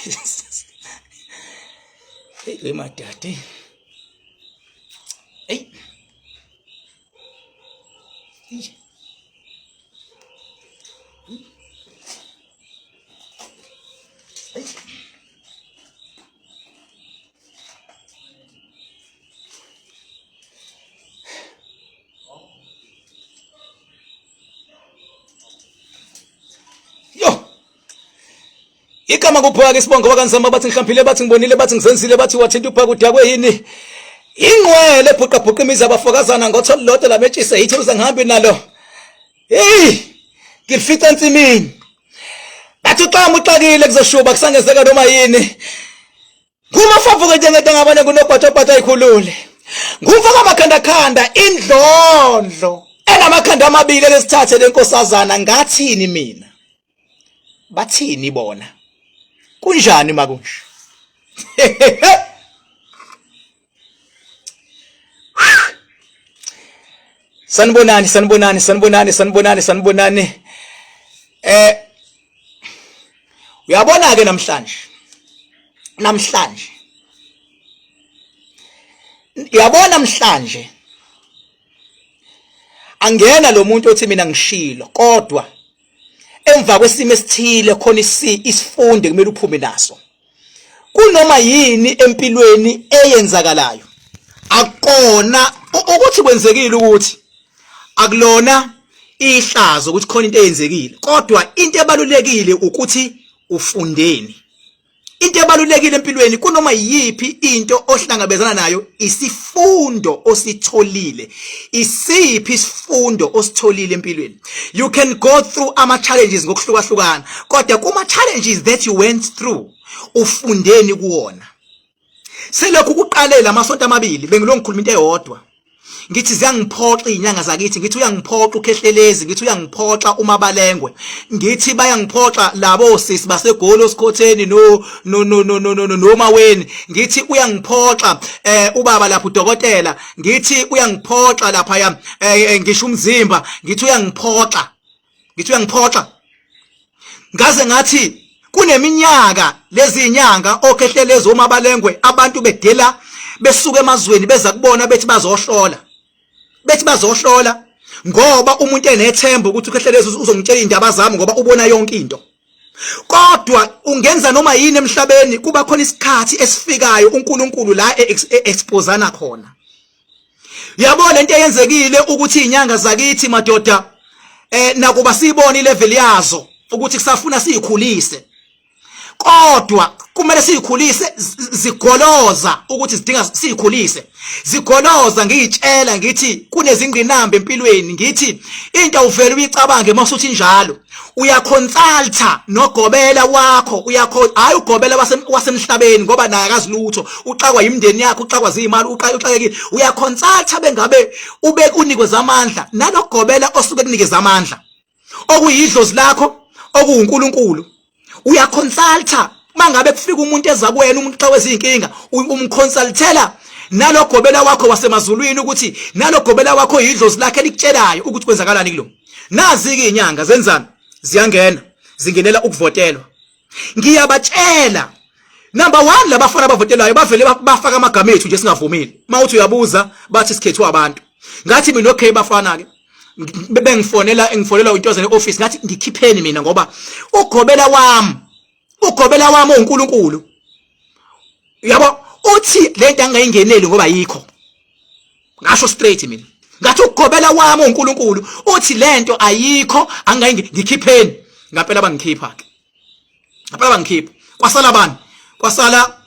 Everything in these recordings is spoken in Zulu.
Hey we madade. Hey. Hey. Yo. Igama kuphaka isibongo bakanzama bathi ngihlamphile bathi ngibonile bathi ngizenzile bathi wathinta uphaka udakwe yini. Ingqwele bhuqa bhuqa imizi abafokazana ngotho lodwa lametshise yithi uze ngihambe nalo. Hey! Ngilifica ensimini. Bathi uxama uxakile kuzoshuba kusangezeka noma yini. Ngumafavuke njengento ngabane kunobhatobhato ayikhulule. Ngumfaka amakhandakhanda indlondlo enamakhanda amabili elesithathe lenkosazana ngathini mina. Bathini bona? Kunjani makunje? Sanibonani, sanibonani, sanibonani, sanibonani, sanibonani. Eh Uyabona ke namhlanje. Namhlanje. Uyabona namhlanje. Angena lo muntu othi mina ngishilo kodwa emva kwesimo esithile khona isifunde kumele uphume naso. Kunoma yini empilweni eyenzakalayo akukona ukuthi kwenzekile ukuthi akulona ihlazo ukuthi khona into eyenzekile kodwa into ebalulekile ukuthi ufundeni into ebalulekile empilweni kunoma yiyiphi into ohlangabezana nayo isifundo ositholile isiphi isifundo ositholile empilweni you can go through ama challenges ngokuhlukahlukana kodwa kuma challenges that you went through ufundeni kuwona selokhu kuqale lamasonto amabili bengilo ngikhuluma into eyodwa ngithi ziyangiphoxa izinyanga zakithi ngithi uyangiphoxa ukhehlelezi ngithi uyangiphoxa umabalengwe ngithi bayangiphoxa labo sisi basegoli osikhotheni no no no no no no nomaweni ngithi uyangiphoxa eh ubaba lapha udokotela ngithi uyangiphoxa lapha ya eh, eh, ngisho umzimba ngithi uyangiphoxa ngithi uyangiphoxa ngaze ngathi kuneminyaka lezi inyanga okhehlelezi omabalengwe abantu bedela besuka emazweni beza kubona bethi bazohlola bethi bazohlola ngoba umuntu enethemba ukuthi ukhehlelezi uzongitshela indaba zami ngoba ubona yonke into kodwa ungenza noma yini emhlabeni kuba khona isikhathi esifikayo uNkulunkulu la e-exposana khona yabo lento eyenzekile ukuthi izinyanga zakithi madoda eh nakuba siyibona ilevel yazo ukuthi kusafuna siyikhulise kodwa kumele siyikhulise zigoloza ukuthi zidinga siyikhulise zigoloza ngiyitshela ngithi kunezingqinamba empilweni ngithi into uvele uyicabange mawusuthi njalo uyaconsulta nogobela wakho uyakho hayi ugobela wasemhlabeni ngoba naye akazi lutho uxakwa yimndeni yakho uxakwa zimali uxakekile uyaconsulta bengabe ube unikwe zamandla nalogobela osuke kunikeza amandla okuyidlozi lakho okuwuNkulunkulu uyaconsulta mangabe kufika umuntu eza kuwena umuntu xa wezinkinga umconsultela nalogobela wakho wasemazulwini ukuthi nalogobela wakho yidlozi lakhe elikutshelayo ukuthi kwenzakalani kulo nazi ke inyanga zenzani ziyangena zingenela ukuvotelwa ngiyabatshela number 1 labafana abavotelwayo bavele bafaka amagama ethu nje singavumile mawuthi uyabuza bathi sikhethwe abantu ngathi mina okay bafana ke bengifonela ngifonela intozane office ngathi ngikhipheni mina ngoba ugobela wami ugobela wami uNkulunkulu yabo uthi lento angayingeneli ngoba yikho ngasho straight mina ngathi ugobela wami uNkulunkulu uthi lento ayikho angayingi ngikhipheni ngampela bangikhipha ke ngampela bangikhipha kwasala bani kwasala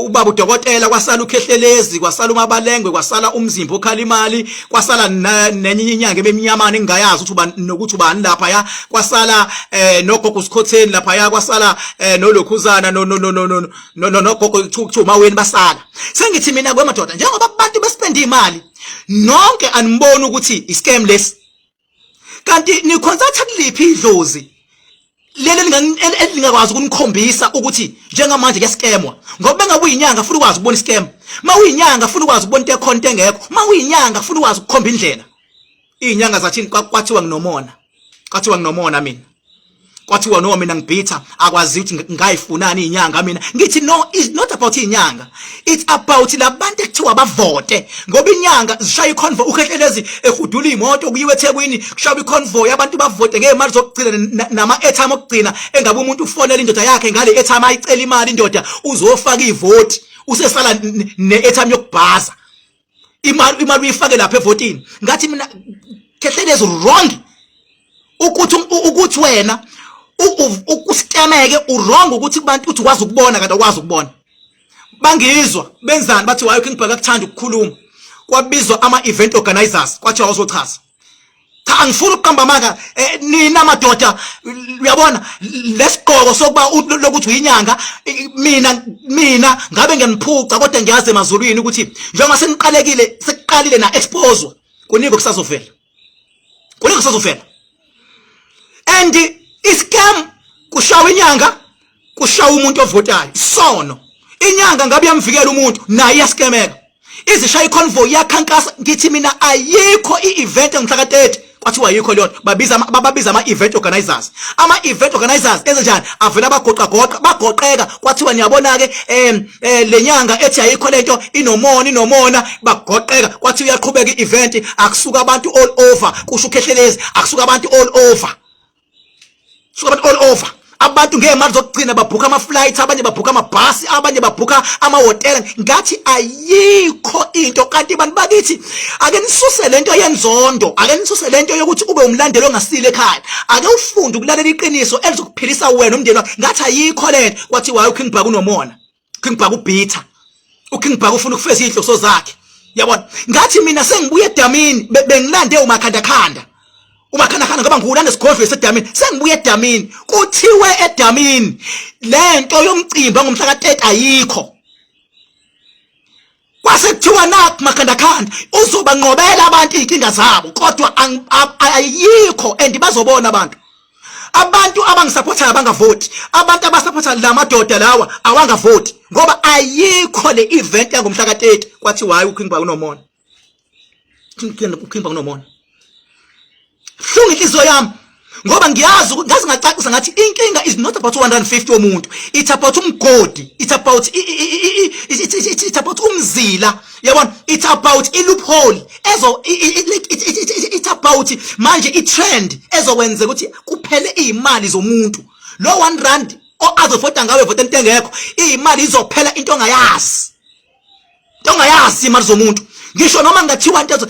ubaba udokotela kwasala ukhehlelezi kwasala umabalengwe kwasala umzimba okhala imali kwasala nenye inyanga ebemnyamana engingayazi ukuthi ubani nokuthi ubani lapha ya kwasala eh nogogo usikhotheni lapha ya kwasala eh nolokhuzana no no no no no no nogogo kuthiwa umaweni basala sengithi mina kwemadoda njengoba abantu bespenda imali nonke aniboni ukuthi iscam lesi kanti nikhonsatha kuliphi idlozi leli elingakwazi ukunikhombisa ukuthi njengamanje kuyaskemwa ngoba bengabe uyinyanga funa ukwazi ukubona iscam uma uyinyanga funa ukwazi ukubona into ekhona into engekho uma uyinyanga funa ukwazi ukukhomba indlela izinyanga zathini kwathiwa nginomona kwathiwa nginomona mina. Kwathiwa no, mina ngibhitha, akwazi ukuthi ngayifunani inyanga. Mina ngithi no, it's not about inyanga, it's about labantu ekuthiwa bavote, ngoba inyanga zishaya iconvoy, uKhehlelezi ehudula imoto, kuyiwe eThekwini, kushaya iconvoy, abantu bavote ngezimali zokugcina nama airtime okugcina, engabe umuntu ufonela indoda yakhe ngale airtime, ayicela imali indoda, uzofaka ivoti, usesala ne airtime yokubhaza imali uyifake lapha evotini. Ngathi mina, Khehlelezi, wrong ukuthi wena usitemeke, uwrong ukuthi kubantu uthi ukwazi ukubona kanti akwazi ukubona. Bangizwa benzani, bathi wayo King Bhaka kuthanda ukukhuluma. Kwabizwa ama event organizers, kwathiwa awuzochaza. Cha, angifuni ukuqamba amanga, nina madoda, uyabona lesigqoko sokuba lokuthi uyinyanga, mina ngabe ngiyaniphuca, kodwa ngiyazi emazulwini ukuthi njengoba seniqalekile, sekuqalile na expose, kuningi okusazovela, kuningi okusazovela. And iscam, kushawa inyanga, kushawa umuntu ovotayo, isono. Inyanga ngabe iyamvikela umuntu, naye iyaskemeka, izishaya iconvoy, iyakhankasa. Ngithi mina ayikho i-event ngomhla ka-30, kwathiwa ayikho leyo. Babiza, babiza ama-event organizers. Ama-event organizers enze njani? Avela bagoqa goqa, bagoqeka, kwathiwa niyabona-ke le nyanga ethi ayikho lento, inomona, inomona. Bagoqeka, kwathiwa iyaqhubeka i-event, akusuka abantu all over, kusho uKhehlelezi, akusuka abantu all over, suka abantu all over. Abantu ngey'mali zokugcina babhukha ama-flight, abanye babhukha amabhasi, abanye babhukha amahhotela. Ngathi ayikho into. Kanti bantu bakithi, ake nisuse lento yenzondo, ake nisuse lento yokuthi ube umlandeli ongasile ekhaya, ake ufunde ukulalela iqiniso elizokuphilisa wena umndeni wakho. Ngathi ayikho lento, kwathiwa hayi, uKing Bhaka unomona, uKing Bhaka ubhitha, uKing Bhaka ufuna ukufeza iy'nhloso zakhe, yabona. Ngathi mina sengibuye edamini, bengilande umakhandakhanda, umakhandakhanda, ngoba ngiwulanda esigodlweni sedamini. Sengibuye edamini, kuthiwe edamini lento yomcimbi ngomhla ka-30 ayikho. Kwase kuthiwa nakhu makhandakhanda uzobanqobela abantu iy'nkinga zabo, kodwa ayikho, and bazobona abantu abangisaphothayo abangavoti, abantu abasaphotha la madoda lawa awangavoti, ngoba ayikho le event yangomhla ka-30. Kwathiwa hayi, uKing Bhaka unomona, uKing Bhaka unomona. Hlunga inhliziyo yami, ngoba ngiyazi ukuthi ngaze ngacacisa ngathi inkinga is not about 250 womuntu, it's about umgodi, it's about umzila, yabona, it's about i-loophole ezo it's about manje i-trend ezokwenza ukuthi kuphele iy'mali zomuntu lo 1 rand azovota ngawe, vota into engekho, iy'mali izophela, into ongayazi, into ongayazi, imali zomuntu. Ngisho noma ngathiwa into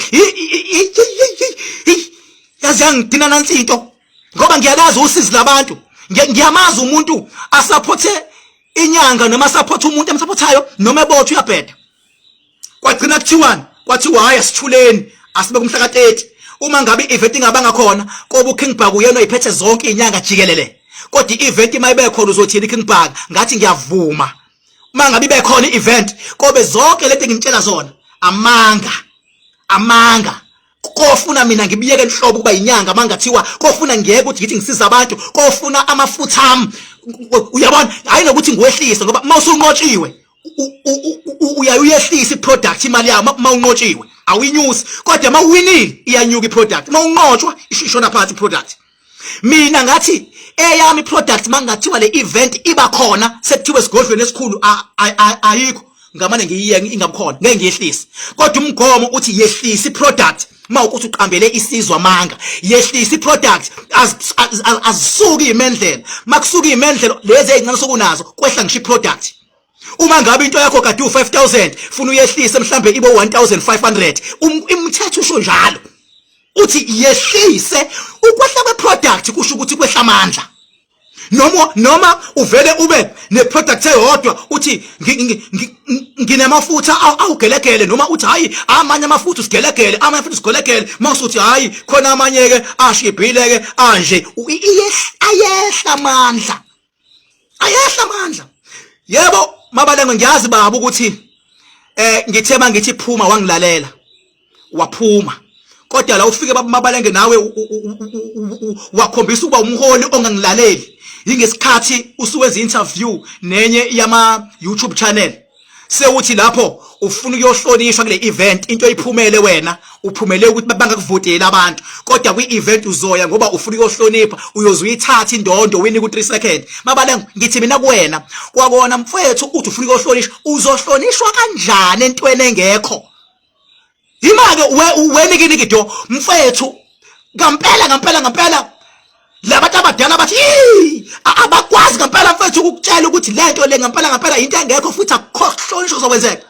yazi yangidina nansi into, ngoba ngiyalazi usizi labantu. Ngiyamazi umuntu asaphothe inyanga noma asaphothe umuntu emsaphothayo, noma ebotha uyabheda. Kwagcina kuthiwani? Kwathiwa hayi, asithuleni, asibe kumhla ka-30. Uma ngabe i-event ingabanga khona, koba uKing Bhaka uyena oyiphethe zonke iy'nyanga jikelele, kodwa i-event uma ibe khona, uzothini King Bhaka? Ngathi ngiyavuma, uma ngabe ibe khona i-event, kobe zonke lento engimtshela zona amanga, amanga. Kofuna mina ngibiyeke enhlobo ukuba inyanga, mangathiwa kofuna ngiyeke ukuthi ngithi ngisiza abantu, kofuna amafutha ami, uyabona, hayi nokuthi ngiwehlise, ngoba uma usunqotshiwe uyaye uyehlisa iproduct, imali yayo uma unqotshiwe awuyinyusi, kodwa uma uwinile iyanyuka iproduct, uma unqotshwa ishona phansi iproduct. Mina ngathi eyami product, mangathiwa le event iba khona, sekuthiwe esigodlweni esikhulu ayikho, ngamane ngiyiyeke ingabukhona, ngeke ngiyehlise. Kodwa umgomo uthi yehlisa iproduct uma ukuthi uqambele isizwe amanga, yehlisa iproduct, azisuki imendlela, makusuka imendlela lezi ezincane sokunazo, kwehla ngisho iproduct. Uma ngabe into yakho kade u5000, funa uyehlise mhlambe ibo 1500, umthetho usho njalo, uthi yehlise. Ukwehla kweproduct kusho ukuthi kwehla amandla, noma uvele ube neproduct eyodwa, uthi nginamafutha awugelegele, noma uthi hayi, amanye amafutha usigelegele, amanye futhi usigelegele, mawusuthi hayi, khona amanye ke ashibhile ke anje, ayehla amandla, ayehla amandla. Yebo Mabalengwe, ngiyazi baba ukuthi ngithe mangithi phuma, wangilalela, waphuma, kodwa la ufike baba Mabalenge nawe wakhombisa ukuba umholi ongangilaleli, yingesikhathi usuwenza interview nenye yama YouTube channel, sewuthi lapho Ufuna ukuyohlonishwa kule event, into oyiphumele wena uphumele ukuthi bangakuvoteli abantu, kodwa kwi-event uzoya ngoba ufuna ukuyohlonipha, uyoze uyithathe indondo wini ku-3 second. Mabalengwe, ngithi mina kuwena, kwakona mfethu uthi ufuna ukuyohlonishwa, uzohlonishwa kanjani entweni engekho? Yima-ke wenikiniki do mfethu, ngampela ngampela ngampela labantu abadala bathi abakwazi ngampela mfethu ukukutshela ukuthi lento le ngampela ngampela into engekho futhi akukho kuhlonishwa kuzokwenzeka.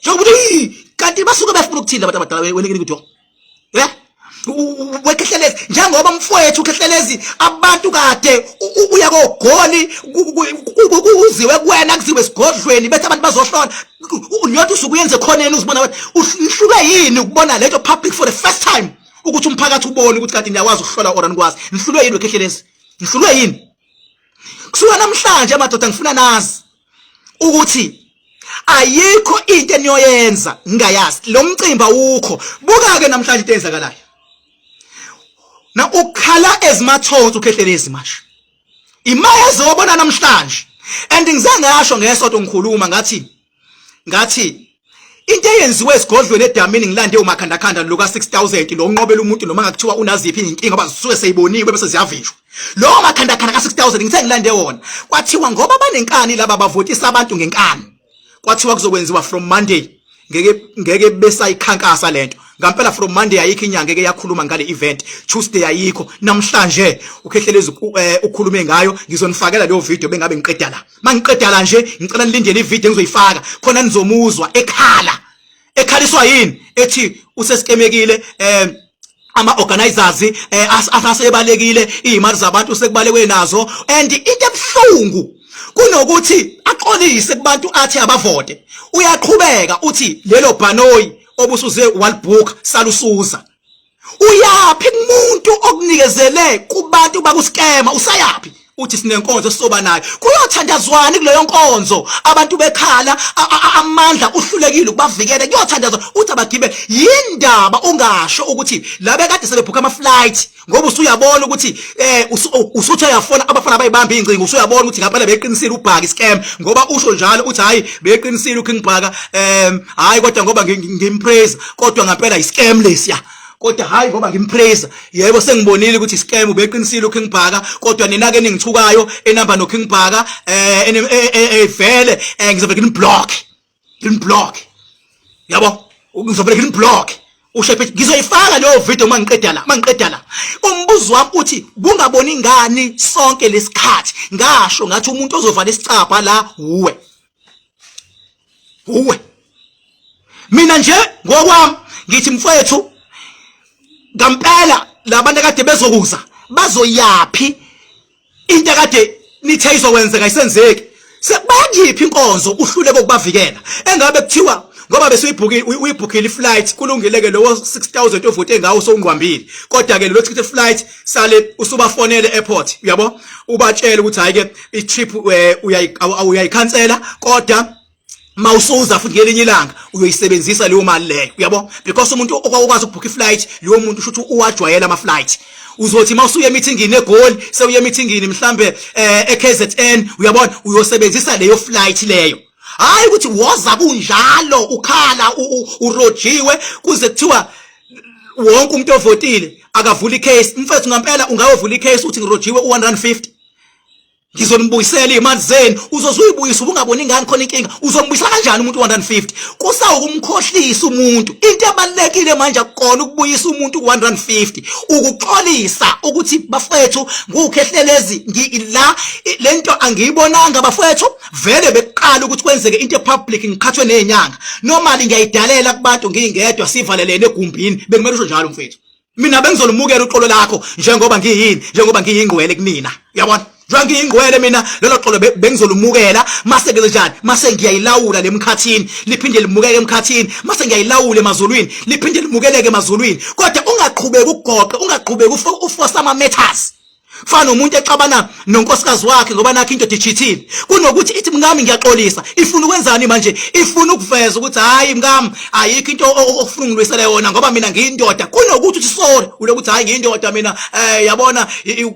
Njengoba ukuthi kanti basuke befuna ukuthini labantu abadala wenikiniki do? Eh? Wekhehlelezi njengoba mfowethu ukhehlelezi abantu kade uya kogoli kuziwe kuwena kuziwe esigodlweni bethi abantu bazohlola leyonto usuke uyenze khoneni uzibona wena uhlulwe yini ukubona lento public for the first time ukuthi umphakathi ubone ukuthi kanti niyakwazi ukuhlola or anikwazi. Nihlulwe yini wekhehlelezi? Nihlulwe yini? Kusuka namhlanje madoda ngifuna nazi ukuthi ayikho into eniyoyenza ngingayazi. Lo mcimbi awukho. Buka-ke namhlanje into eyenzakalayo na ukhala ezimathonsi ukhehlelezi manje imayeze wabona namhlanje. And ngize ngasho ngesonto ngikhuluma ngathi into eyenziwe esigodlweni edamini, ngilande umakhandakhanda lo ka-6000 lo unqobela umuntu noma ngakuthiwa unaziphi iy'nkinga ngoba zisuke seyiboniwe bese ziyavinjwa. Lowo makhandakhanda ka-6000 ngithe ngilande wona, kwathiwa ngoba banenkani laba bavotisa abantu ngenkani, kwathiwa kuzokwenziwa from Monday, ngeke besayikhankasa lento. Ngampela from Monday ayikho inyanga eke yakhuluma ngale event, Tuesday ayikho, namhlanje ukhehlelezi ukhulume ngayo. Ngizonifakela leyo video bengabe ngiqeda la. Mangiqeda la nje ngicela nilindele ivideo engizoyifaka khona, nizomuzwa ekhala, ekhaliswa yini, ethi useskemekile, ama organizers asebalekile, izimali zabantu sekubalekwe nazo. And into ebuhlungu, kunokuthi axolise kubantu athi abavote, uyaqhubeka uthi lelo bhanoyi obusuze walibhook salusuza. Uyaphi kumuntu okunikezele kubantu bakuskema? Usayaphi? Uthi sinenkonzo esizoba nayo, kuyothandazwani kuleyo nkonzo abantu bekhala, amandla uhlulekile ukubavikela? Kuyothandazwa uthi abagibele? Yindaba ungasho ukuthi labe kade sebebhukha ama flight, ngoba usuyabona ukuthi usuthi uyafona abafana bayibamba ingcingo, usuyabona ukuthi ngampela beqinisile ubhaka iscam, ngoba usho njalo uthi hayi beqinisile uKing Bhaka, hayi kodwa ngoba ngimpraise, kodwa ngampela iscam lesiya, kodwa hayi ngoba ngimpraise, yebo sengibonile ukuthi iscam, ubeqinisile uKing Bhaka, kodwa nina ke ningithukayo enamba no King Bhaka, vele ngizobe nginiblock, nginiblock, yabo, ngizobe nginiblock. Ushephe ngizoyifaka leyo video mangiqeda la, mangiqeda la. Umbuzo wami uthi bungaboni ngani sonke lesikhathi? Ngasho ngathi umuntu ozovala isicabha la uwe, uwe. Mina nje ngokwami ngithi mfethu ngampela labantu akade bezokuza bazoyapi? Into akade nithe izokwenzeka isenzeki, sekubakiphi inkonzo uhluleke ukubavikela? Engabe kuthiwa ngoba bese uyibhukile, uyibhukile iflight, kulungile ke lowo 6000 ovote ngawo sowungqwambile, kodwa ke lo ticket flight sale usubafonele airport, uyabo, ubatshela ukuthi hayi ke i-trip uyayikhansela, kodwa mawusuza futhi ngelinye ilanga uyoyisebenzisa leyo mali leyo, uyabo, because umuntu okwazi ukubhukha iflight, leyo muntu usho ukuthi uwajwayela ama flight. Uzothi mawusuya emeetingini eGoli, sewuya emeetingini mhlambe eKZN, uyabona, uyosebenzisa leyo flight leyo. Hayi ukuthi woza kunjalo ukhala urojiwe kuze kuthiwa wonke umuntu ovotile akavula icase. Mfethu, ngampela ungayovula icase uthi ngirojiwe u150, ngizonibuyisela iy'mali zenu? Uzoze uyibuyise ubungaboni ingane khona inkinga. Uzombuyisela kanjani umuntu 150? Kusawukumkhohlisa umuntu. Into ebalulekile manje akukona ukubuyisa umuntu ku-150, ukuxolisa ukuthi bafethu ngukhehlelezi la lento angiyibonanga bafethu, vele bekuqala ukuthi kwenzeke into epublic, ngiqhathwe nezinyanga, normally ngiyayidalela kubantu ngingedwa sivalelene egumbini. Bekumele usho njalo mfethu, mina bengizolumukela uxolo lakho njengoba ngiyini, njengoba ngiyingqwele kunina, uyabona, njengoba ngiyingqwele mina lelo xolo bengizolumukela. Mase ngenze mase ngiyayilawula lemkhathini, liphinde limukeke emkhathini, mase ngiyayilawula emazulwini, liphinde limukeleke emazulwini. Kodwa ungaqhubeki ugoqe, ungaqhubeki uforce ama matters. Fana nomuntu exabana nonkosikazi wakhe ngoba nakho into dichithile. Kunokuthi ithi mkami ngiyaxolisa, ifuna ukwenzani manje? Ifuna ukuveza ukuthi hayi mkami ayikho into okufuna ungilwisele yona ngoba mina ngiyindoda. Kunokuthi uthi sorry, ulokuthi hayi ngiyindoda mina eh yabona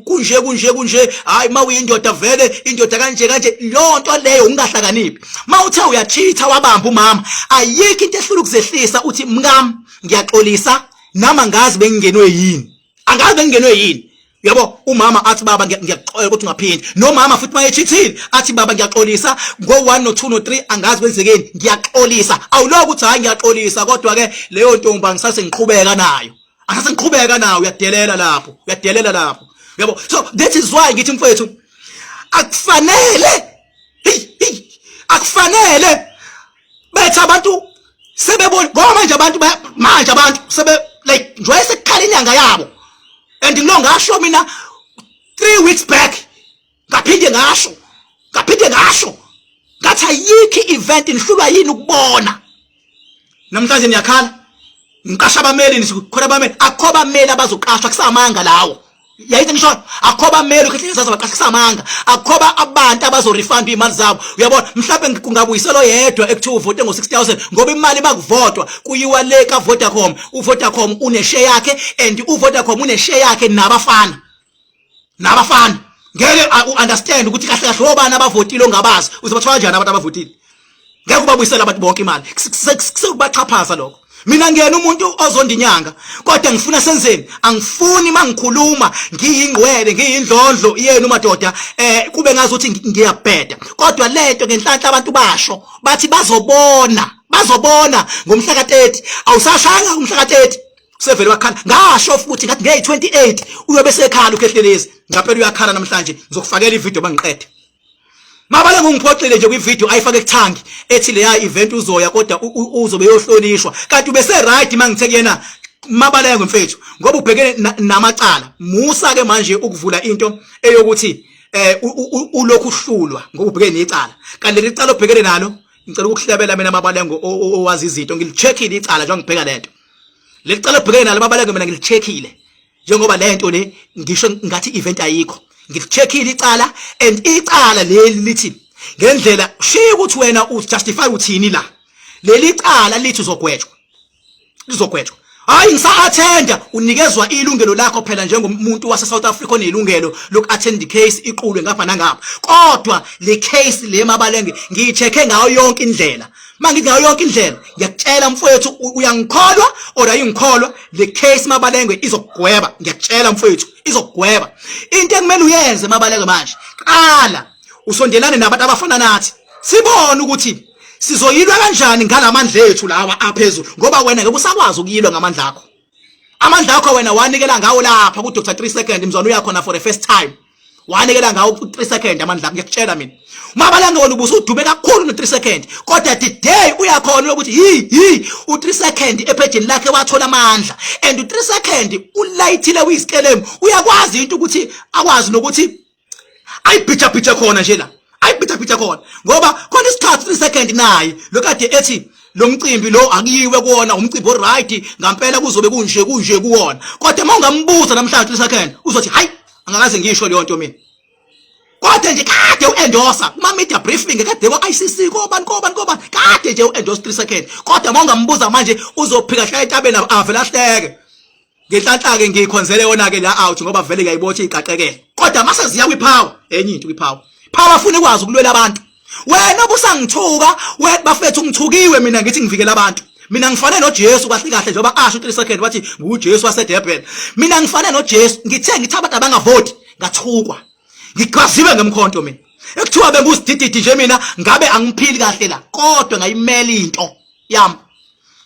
kunje kunje kunje, hayi mawuyindoda vele indoda kanje kanje. Lonto leyo ungahlakaniphi. Mawuthe uyachitha wabamba umama, ayikho into ehlula ukuzehlisa uthi mkami ngiyaxolisa nama ngazi bengingenwe yini. Angazi bengingenwe yini. Yabo umama athi baba ngiyakuxolela ukuthi ungaphindi. Nomama futhi mayechithile athi baba ngiyaxolisa ngo 1 no 2 no 3 angazi kwenzekeni ngiyaxolisa. Awuloko ukuthi hayi ngiyaxolisa kodwa ke leyo ntombi angisase ngiqhubeka nayo. Angisase ngiqhubeka nayo uyadelela lapho. Uyadelela lapho. Yabo so that is why ngithi mfethu akufanele hey hey akufanele bethe abantu sebebona ngoba manje abantu manje abantu sebe like njengoba sekukhala inyanga yabo and ngilo ngasho mina 3 weeks back ngaphinde ngasho ngaphinde ngasho ngathi ayikho i-event nihlulwa yini ukubona namhlanje niyakhala ngiqasha abameli nithi khona abameli akukho abameli abazoqashwa kusamanga lawo yayithi ngisho akukho abameli ukhehleleza zabaqasha kusamanga akukho abantu abazorefund imali zabo uyabona mhlawumbe kungabuyiselwa yedwa ekuthiwa uvote ngo-6000 ngoba imali bakuvotwa kuyiwa le ka-Vodacom uVodacom uneshare yakhe and uVodacom uneshare yakhe nabafana nabafana ngeke u-understand ukuthi kahle kahle obani abavotile ongabazi uzobathola kanjani abantu abavotile ngeke ubabuyisele abantu bonke imali sekubaxhaphaza lokho mina ngiyena umuntu ozonda inyanga kodwa ngifuna senzeni angifuni mangikhuluma ngiyingqwele ngiyindlondlo yenu madoda eh kube ngazi ukuthi ngiyabheda kodwa lento ngenhlanhla abantu basho bathi bazobona bazobona ngomhla ka-30 awusashanga umhla ka-30 usevele wakhala ngasho futhi ngathi ngeyi-28 uyobe sekhala ukhehlelezi ngampela uyakhala namhlanje ngizokufakela ividiyo mangiqede Mabale ngungiphoxile nje kwivideo ayifake kuthangi ethi leya event uzoya kodwa uzobe yohlonishwa kanti ubese right mangithe kuyena Mabalengwe mfethu ngoba ubhekene namacala musa ke manje ukuvula into eyokuthi eh ulokhu uhlulwa ngoba ubhekene necala kanti leli cala obhekene nalo ngicela ukuhlebela mina Mabalengwe owazi izinto ngilicheckile icala njengoba ngibheka lento leli cala obhekene nalo Mabalengwe mina ngilicheckile njengoba lento le ngisho ngathi event ayikho ngilicheckile icala and icala leli lithi ngendlela shiya ukuthi wena ujustify uthini la leli cala lithi uzogwetshwa lizogwetshwa hayi ngisa-attenda unikezwa ilungelo lakho phela njengomuntu wase-South Africa onelungelo loku-attend case iqulwe ngapha nangapha kodwa le case le Mabalenge ngiyi-check-e ngayo yonke indlela mangithi ngayo yonke indlela ngiyakutshela mfowethu uyangikholwa or ayingikholwa le case Mabalengwe izokugweba ngiyakutshela mfowethu izokugweba into ekumele uyenze Mabalengwe manje qala usondelane nabantu abafana nathi sibone ukuthi sizoyilwa kanjani ngalamandla ethu lawa aphezulu ngoba wena ngeke usakwazi ukuyilwa ngamandla akho amandla akho wena wanikela ngawo lapha ku Dr 3 second mzwana uyakhona for the first time wanikela ngawo ku 3 second amandla akho ngiyakutshela mina Mabalenge wena ubusudube kakhulu no 3 second kodwa the day uyakhona ukuthi hi hi u 3 second ephejini lakhe wathola amandla and u 3 second ulayithile uyisikelemu uyakwazi into ukuthi akwazi nokuthi ayibhija bhija khona nje la ayibhija bhija khona ngoba khona isikhathi 3 second naye lokade ethi lo mcimbi lo akuyiwe kuwona umcimbi oright ngampela kuzobe kunje kunje kuwona kodwa uma ungambuza namhlanje 3 second uzothi hayi angakaze ngisho leyo nto mina kodwa nje kade u-endorsa kuma-media briefing kade ko-ICC kobani kobani kobani kade nje u-endorse 3 second kodwa uma ungambuza manje uzophika hlala entabeni avele ahleke ngenhlanhla-ke ngiyikhonzele yona-ke la out ngoba vele ngiyayibotha iqaqekele kodwa mase ziya kwipower enye into kwipower power funa ikwazi ukulwela abantu wena obusangithuka we bafethu ngithukiwe mina ngithi ngivikela abantu mina ngifane noJesu kahle kahle njengoba asho 3 second wathi nguJesu waseDurban mina ngifane noJesu ngithe ngithe abantu abangavoti ngathukwa ngigwaziwe ngemkhonto mina ekuthiwa benguzidididi nje mina ngabe angiphili kahle la kodwa ngayimela into yami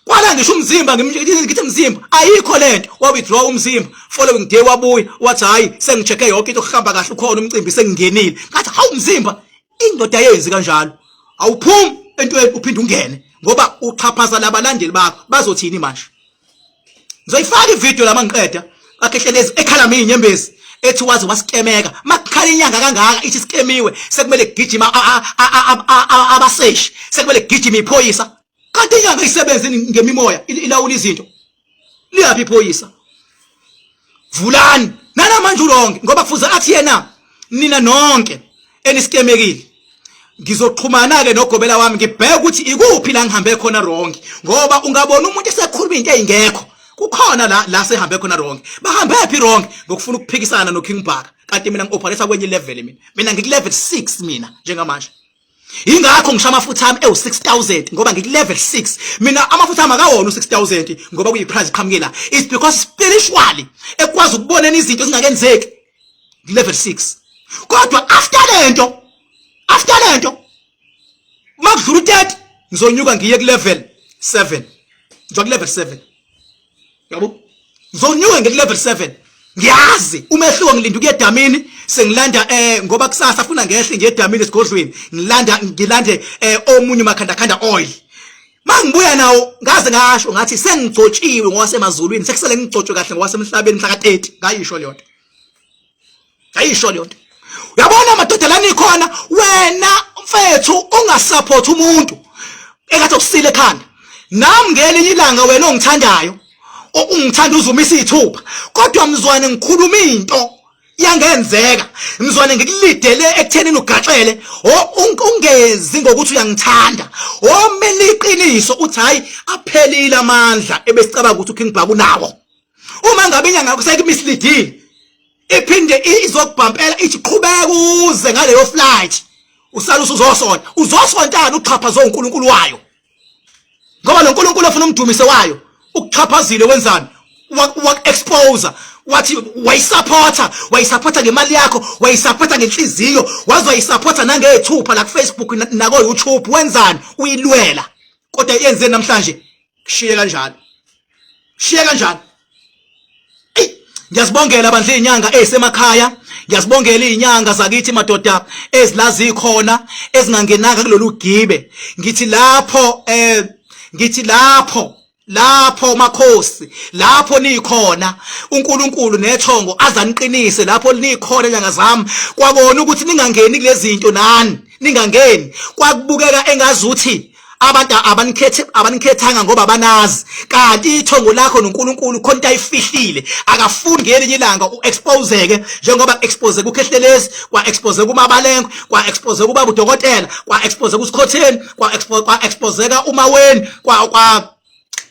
kwala ngisho umzimba ngithi mzimba ayikho lento wa withdraw umzimba following day wabuya wathi hayi sengichecke yonke into kuhamba kahle ukhona umcimbi sengingenile ngathi hawu mzimba indoda yenzi kanjalo awuphumi entweni uphinde ungene ngoba uxhaphaza labalandeli bakho bazothini manje ngizoyifaka ivideo la mangiqeda akhehlelezi ekhala mina inyembezi ethi waze wasikemeka makukhala inyanga kangaka ithi sikemiwe sekumele kugijima abaseshi sekumele kugijima iphoyisa kanti inyanga isebenze ngemimoya ilawula izinto liyaphi iphoyisa vulani Nana manje urongi ngoba kufuze athi yena nina nonke enisikemekile ngizoxhumana ke nogobela wami ngibheke ukuthi ikuphi la ngihambe khona wrong, ngoba ungabona umuntu esekhuluma into ezingekho kukhona la la sehambe khona wrong. Bahambe phi wrong? Ngokufuna ukuphikisana no King Bhaka, kanti mina ngioperate kwenye level, mina ngiku level 6 mina njengamanje. Ingakho ngisho amafutha ami ewu 6000 ngoba ngiku level 6 mina. Amafutha ami akawona u6000 ngoba kuyi price qhamukela, it's because spiritually ekwazi ukubonena izinto ezingakenzeki, level 6. Kodwa after lento makudlula u30 ngizonyuka ngiye ku level 7, ngizoya ku level 7, yabo, ngizonyuka ngiye ku level 7. Ngiyazi umehluko. Ngilinda ukuya edamini, sengilanda ngoba kusasa funa ngehle ngiye edamini esigodlweni, ngilanda ngilande omunye umakhanda khanda oil. Mangibuya nawo, ngaze ngasho ngathi sengigcotshiwe ngowasemazulwini, sekusele ngigcotshwe kahle ngowasemhlabeni mhla ka30. Ngayisho leyo nto, ayisho leyo nto. Uyabona madoda, lana ikhona wena mfethu ungasupport umuntu engathi ukusile ekhanda. Nami ngelinye ilanga, wena ongithandayo, ungithanda uzumisa izithupha, kodwa mzwane ngikhuluma into yangenzeka, mzwane ngikulidele ekuthenini ugaxele, ungezi ngokuthi uyangithanda. Omele iqiniso uthi hayi, aphelile amandla ebesicabanga ukuthi uKing Bhaka unawo. Uma ngabe inyanga sekumisleadile, iphinde izokubhampela ithi qhubeka uze ngaleyo flight, usala usuzosonta, uzosontana uxhaphazo uNkulunkulu wayo, ngoba lo nkulunkulu ofuna umdumise wayo ukuxhaphazile. Wenzani? Wa-expose, wathi wayisupporta, wayisupporta ngemali yakho, wayisupporta ngenhliziyo, waze wayisupporta nangethupha la ku-Facebook nako-YouTube. Wenzani? Uyilwela, kodwa yenze namhlanje kushiye kanjalo, shiye kanjalo. Ngiyazibongela bandla izinyanga ezisemakhaya, ngiyazibongela izinyanga zakithi madoda ezilazi khona, ezingangenanga kulolu gibe. Ngithi lapho ngithi lapho makhosi, lapho nikhona, uNkulunkulu nethongo azaniqinise lapho nikhona, nyanga zami. Kwakona ukuthi ningangeni kulezi zinto, nani ningangeni. Kwakubukeka engazuthi abantu abanikhethe, abanikhethanga ngoba banazi, kanti ithongo lakho noNkulunkulu khona into ayifihlile, akafuni ngelinye ilanga uexposeke njengoba expose kuKhehlelezi, kwa expose kuMabalengwe, kwa expose kubaba udokotela, kwa expose kuSikhotheni, kwa exposeka uMaweni, kwa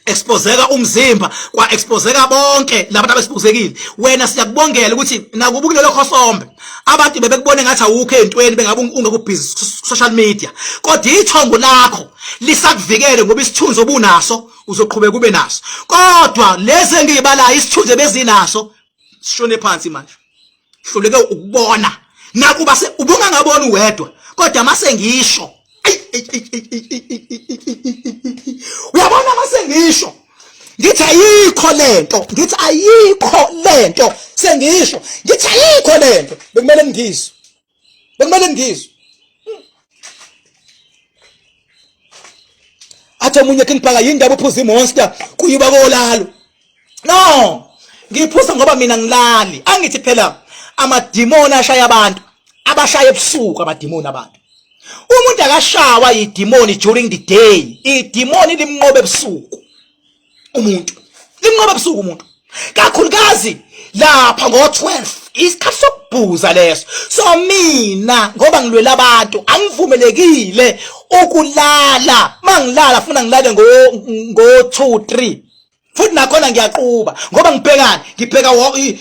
exposeka umzimba, kwa exposeka bonke labantu abexposekile. Wena siyakubongela ukuthi nakuba kulelo khosombe abantu bebekubona ngathi awukho entweni, bengabe ungekho busy social media, kodwa ithongo lakho lisakuvikele, ngoba isithunzi obunaso uzoqhubeka ube naso. Kodwa lezi engiyibalayo, isithunzi ebezinaso sishone phansi manje, hluleke ukubona nakuba ubungangaboni uwedwa, kodwa mase ngisho, uyabona, mase ngisho ngithi ayikho lento, ngithi ayikho lento, sengisho ngithi ayikho lento, bekumele ngizwe, bekumele ngizwe. Athi omunye, "King Bhaka, yini ndaba uphuza imonster kuyiba kolalo?" No, ngiphuza ngoba mina ngilali. Angithi phela amadimoni ashaya abantu, abashaya ebusuku amadimoni abantu. Umuntu akashawa idimoni during the day, idimoni limnqobe ebusuku umuntu, limnqobe ebusuku umuntu, kakhulukazi lapha ngo-12, isikhathi sokubhuza leso. So mina ngoba ngilwela abantu, angivumelekile ukulala. Mangilala funa ngilale ngo 2 3, futhi nakhona ngiyaquba ngoba ngibhekani, ngibheka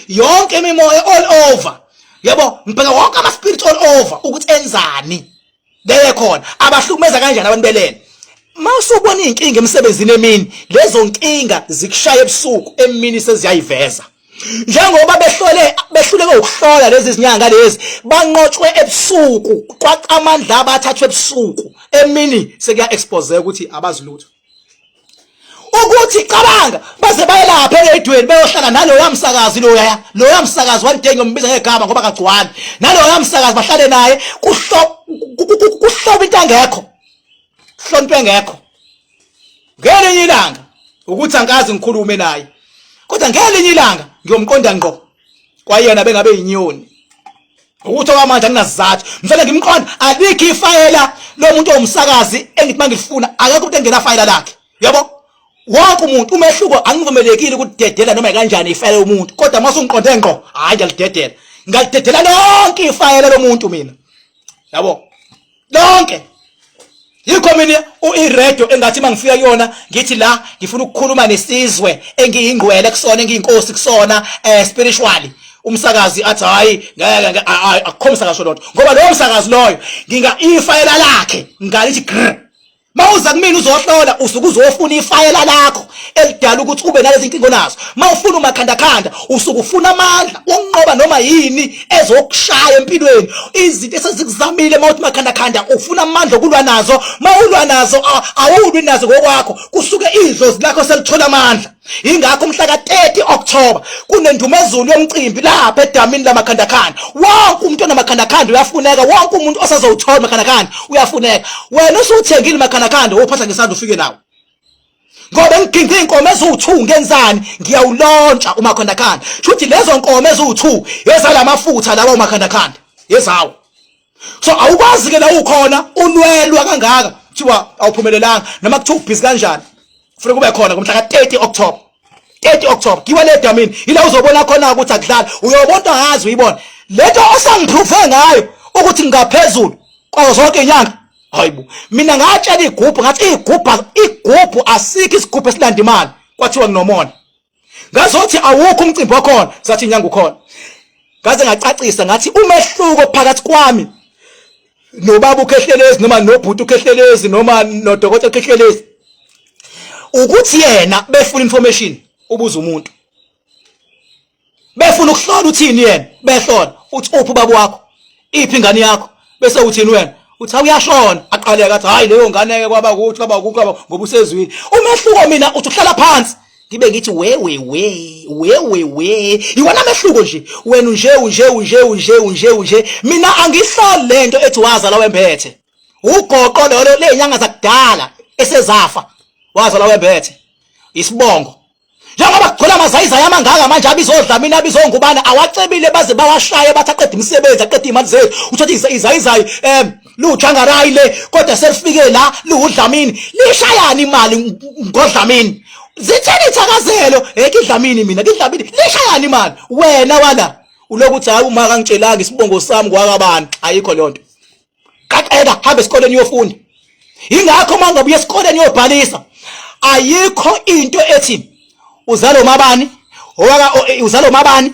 yonke imimoya all over, yabo, ngibheka wonke ama spirits all over ukuthi enzani beye khona, abahlukumeza kanjani abantu belele. Mawusubona inkinga emsebenzini emini, lezo nkinga zikushaya ebusuku, emini seziyayiveza. Njengoba behlole, behluleke ukuhlola lezi zinyanga lezi, banqotshwe ebusuku, kwaqamandla abathathwe ebusuku, emini sekuya expose ukuthi abazi lutho. Ukuthi cabanga, baze bayelapha eredweni, bayohlala naloya msakazi, loya msakazi, one day ngiyombiza ngegama ngoba kagcwali, naloya msakazi bahlale naye, kuhloba into engekho, hlonto engekho. Ngelinye ilanga ukuthi angikaze ngikhulume naye, kodwa ngelinye ilanga ngiyomqonda ngqo kwayena, bengabe inyoni ukuthi okwamanje anginasizathu mfana ngimqonda. Alikho ifayela lomuntu owumsakazi engithi mangilifuna, akekho umuntu engena fayela lakhe, yabo. Wonke umuntu umehluko angivumelekile ukudedela noma kanjani ifayela yomuntu, kodwa uma usungiqonde ngqo, hayi ngiyalidedela. Ngalidedela lonke ifayela lomuntu mina. Yabo? Lonke. Yikho mina uiradio engathi mangifika kuyona ngithi la ngifuna ukukhuluma nesizwe engiyingqwele kusona engiyinkosi kusona spiritually. Umsakazi athi hayi ngeke akukho umsakazi lodwa ngoba lowo msakazi loyo nginga ifayela lakhe ngalithi grr. Mawuza kumina uzohlola usuke uzofuna ifayela lakho elidala ukuthi ube nalezi nkinga onazo. Mawufuna umakhandakhanda usuke ufuna amandla wokunqoba noma yini ezokushaya empilweni. Izinto esezikuzamile mawuthi makhandakhanda ufuna amandla okulwa nazo, mawulwa nazo awulwi nazo ngokwakho, kusuke idlozi lakho selithola amandla. Ingakho umhla ka-30 October kunendumezulu yomcimbi lapha edamini lamakhandakhanda. Wonke umuntu onamakhandakhanda uyafuneka, wonke umuntu osazowuthola umakhandakhanda uyafuneka. Wena usuthengile umakhandakhanda wophatha ngesandla ufike nawo. Ngoba ngigingqe inkomo eziwu2 ngenzani? Ngiyawulontsha umakhandakhanda. Shuthi lezo nkomo eziwu2 ezalamafutha lawa umakhandakhanda. Yezawo. So awukwazi ke la ukhona ulwelwa kangaka kuthiwa awuphumelelanga noma kuthiwa ubhizi kanjani. Kufanele kube khona ngomhla ka-30 October. 30 October giwa le damini ila uzobona khona ukuthi akudlala uyobona angazi uyibona lento osangiprove ngayo ukuthi ngingaphezulu kwazo zonke inyanga. Hayibo mina ngatshela igubhu ngathi igubhu igubhu asikho isigubhu esilanda imali kwathiwa nginomona. Ngazothi awukho umcimbi wakhona sathi inyanga ukhona. Ngaze ngacacisa ngathi umehluko phakathi kwami nobaba uKhehlelezi noma nobhuti uKhehlelezi noma nodokotela uKhehlelezi ukuthi yena befuna information ubuza umuntu befuna ukuhlola uthini yena behlola uthi uphi ubaba wakho iphi ingane yakho bese uthini wena uthi awuyashona aqaleka athi hayi leyo ngane ke kwaba ukuthi kwaba ukuthi kwaba ngoba usezwini umehluko mina uthi uhlala phansi ngibe ngithi we we we we we we iwona mehluko nje wena unje unje unje unje unje unje mina angihloli lento ethi waza la wembethe ugoqo lolo lezinyanga zakudala esezafa waza la wembethe isibongo njengoba kugcwele amazayizayi amangaka manje abizodlamini abizongubana awacebile baze bawashaye bathi aqeda imisebenzi aqeda iy'mali zethu uthathe izayizayi um liwujangarayi le kodwa selifike la liwudlamini lishayani imali ngodlamini zitheni ithakazelo eke idlamini mina kidlamini lishayani imali wena wala uloku uthi hayi uma kangitshelanga isibongo sami kwakabani ayikho leyo nto qaqeka hamba esikoleni uyofunda ingakho uma ngabe uya esikoleni uyobhalisa ayikho into ethi uzalo mabani owaka uzalo mabani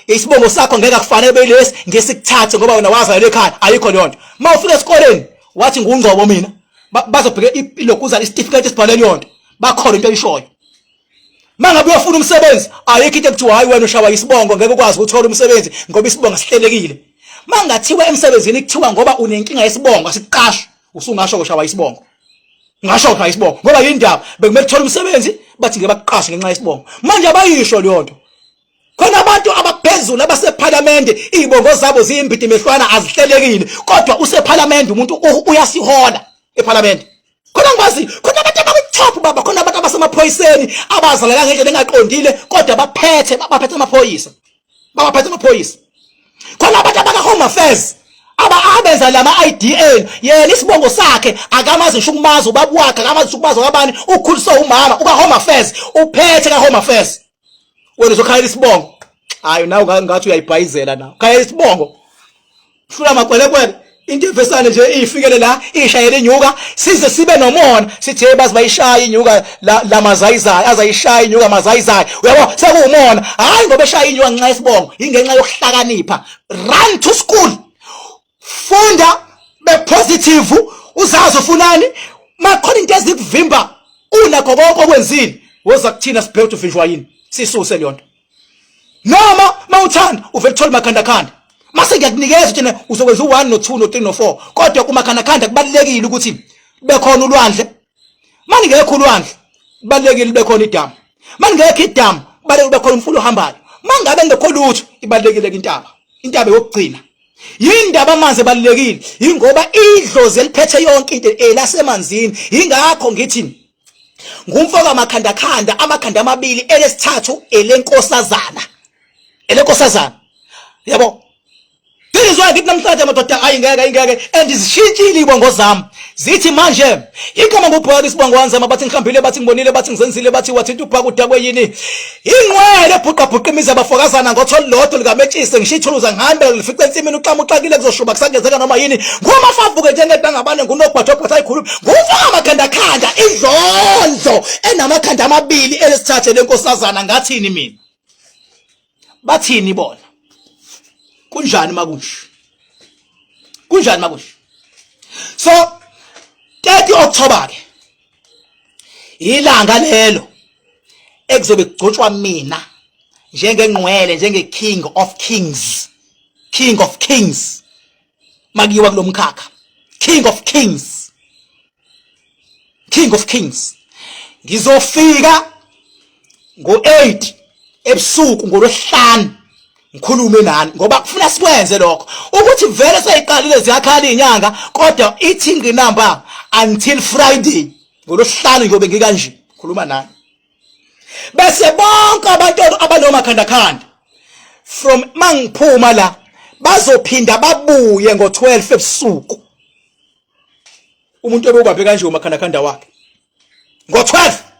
isibongo sakho ngeke akufanele belesi ngesikuthathe ngoba wena wazalelwa ekhaya ayikho leyo nto uma ufika esikoleni wathi ngungcobo mina bazobheka ilokuza isitifiketi esibhalwe leyo nto bakhona into oyishoyo Mangabe uyofuna umsebenzi ayikho into ekuthiwa hayi wena ushawa isibongo ngeke ukwazi ukuthola umsebenzi ngoba isibongo sihlelekile. Mangathiwa emsebenzini kuthiwa ngoba unenkinga yesibongo asikuqashe usungasho ushawa isibongo. Ngasho ushawa isibongo ngoba yindaba bekumele uthole umsebenzi bathi ngeke bakuqashe ngenxa yesibongo. Manje abayisho leyo nto. Khona abantu abaphezulu abasephalamende izibongo zabo ziyimbidi mehlwana azihlelekile kodwa usephalamende umuntu uyasihola ephalamende. Khona ngikwazi khona abantu abakwi-top baba khona abantu abasemaphoyiseni abazalela ngendlela engaqondile kodwa baphethe baphethe amaphoyisa babaphethe amaphoyisa khona abantu abaka-home affairs aba abenza lama ID enu yena isibongo sakhe akamazi ngisho ukumazi ubaba wakhe akamazi ngisho ukumazi wakabani ukhuliswe umama uka home affairs uphethe ka home affairs wena uzokhalela isibongo hayi nawe ngathi uyayibhayizela nawe khalela isibongo hlula makwelekwele into evesane nje iyifikele la ishayele inyuka size sibe nomona sithi hey bazi bayishaya inyuka la lamazayizayi azayishaya inyuka mazayizayi uyabo sekuwumona hayi ngoba eshaya inyuka ngenxa yesibongo ingenxa yokuhlakanipha run to school funda be positive uzazi ufunani makhona into ezikuvimba unakho konke okwenzile woza kuthina sibheke ukuthi uvinjwa yini sisuse leyo nto noma mawuthanda uvele uthole makhandakhanda mase ngiyakunikeza ukuthi uzokwenza u1 no2 no3 no4 kodwa kumakhandakhanda kubalekile ukuthi bekhona ulwandle maningekho ulwandle kubalekile bekhona idamu maningekho idamu kubalekile bekhona umfula ohambayo mangabe ngekho lutho ibalekile intaba intaba yokugcina yindaba amanzi ebalulekile ingoba idlozi eliphethe yonke into elasemanzini ingakho ngithi ngumfo kamakhandakhanda amakhanda amabili elesithathu elenkosazana elenkosazana yabo. Ngizwa ngithi namhlanje madoda ayi ngeke ayingeke and zishintshile ibongo zami Zithi manje igama ngubhaka isibongo wanzama bathi ngihambile bathi ngibonile bathi ngizenzile bathi wathinta ubhaka udakwe yini ingqwele ebhuqa bhuqa imizi abafokazana ngotho lodwa likametshise ngisho ithuluza ngihambe ngifice ensimini uxama uxakile kuzoshuba kusangenzeka noma yini ngumafavuke njengedangabane ngunogwajogwaja ayikhuluma ngumfaka amakhandakhanda idlondlo enamakhanda amabili elesithathe lenkosazana ngathini mina Bathini bona? Kunjani makunje? Kunjani makunje? So 30 October ke ilanga lelo ekuzobe kugcotshwa mina njengengqwele njenge king of kings king of kings makiwa kulomkhakha king of kings king of kings ngizofika ngo-8 ebusuku ngolwesihlanu ngikhulume nani ngoba kufuna sikwenze lokho ukuthi vele seyiqalile ziyakhala izinyanga kodwa ithi ingqinamba until Friday ngolwesihlanu ngiyobe ngikanje khuluma nani bese bonke abantu abanomakhandakhanda from mangiphuma la bazophinda babuye ngo-12 ebusuku umuntu obewubambe kanje umakhandakhanda wakhe ngo-12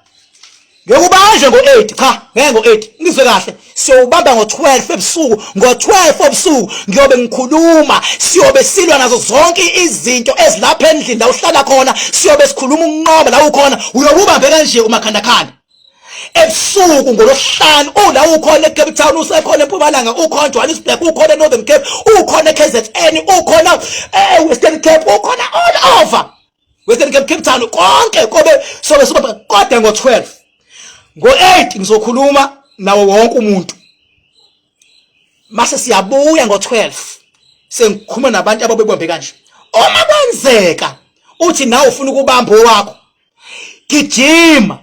ngiyokubanje ngo-8 cha ngeke ngo-8 ngizwe kahle siyowubamba ngo-12 ebusuku ngo-12 obusuku ngiyobe ngikhuluma siyobe silwa nazo zonke izinto ezilapha endlini la uhlala khona siyobe sikhuluma ukunqoba la ukhona uyobe ubambe kanje umakhandakhanda ebusuku ngolwesihlanu ula ukhona eCape Town usekhona eMpumalanga ukhona eJohannesburg ukhona eNorthern Cape ukhona eKZN ukhona eWestern Cape ukhona all over Western Cape Cape Town konke kobe sobe sobe kodwa ngo-12 ngo-8 ngizokhuluma nawo wonke umuntu mase siyabuya ngo-12 sengikhuluma nabantu ababebombe kanje uma kwenzeka uthi nawe ufuna ukubamba owakho gijima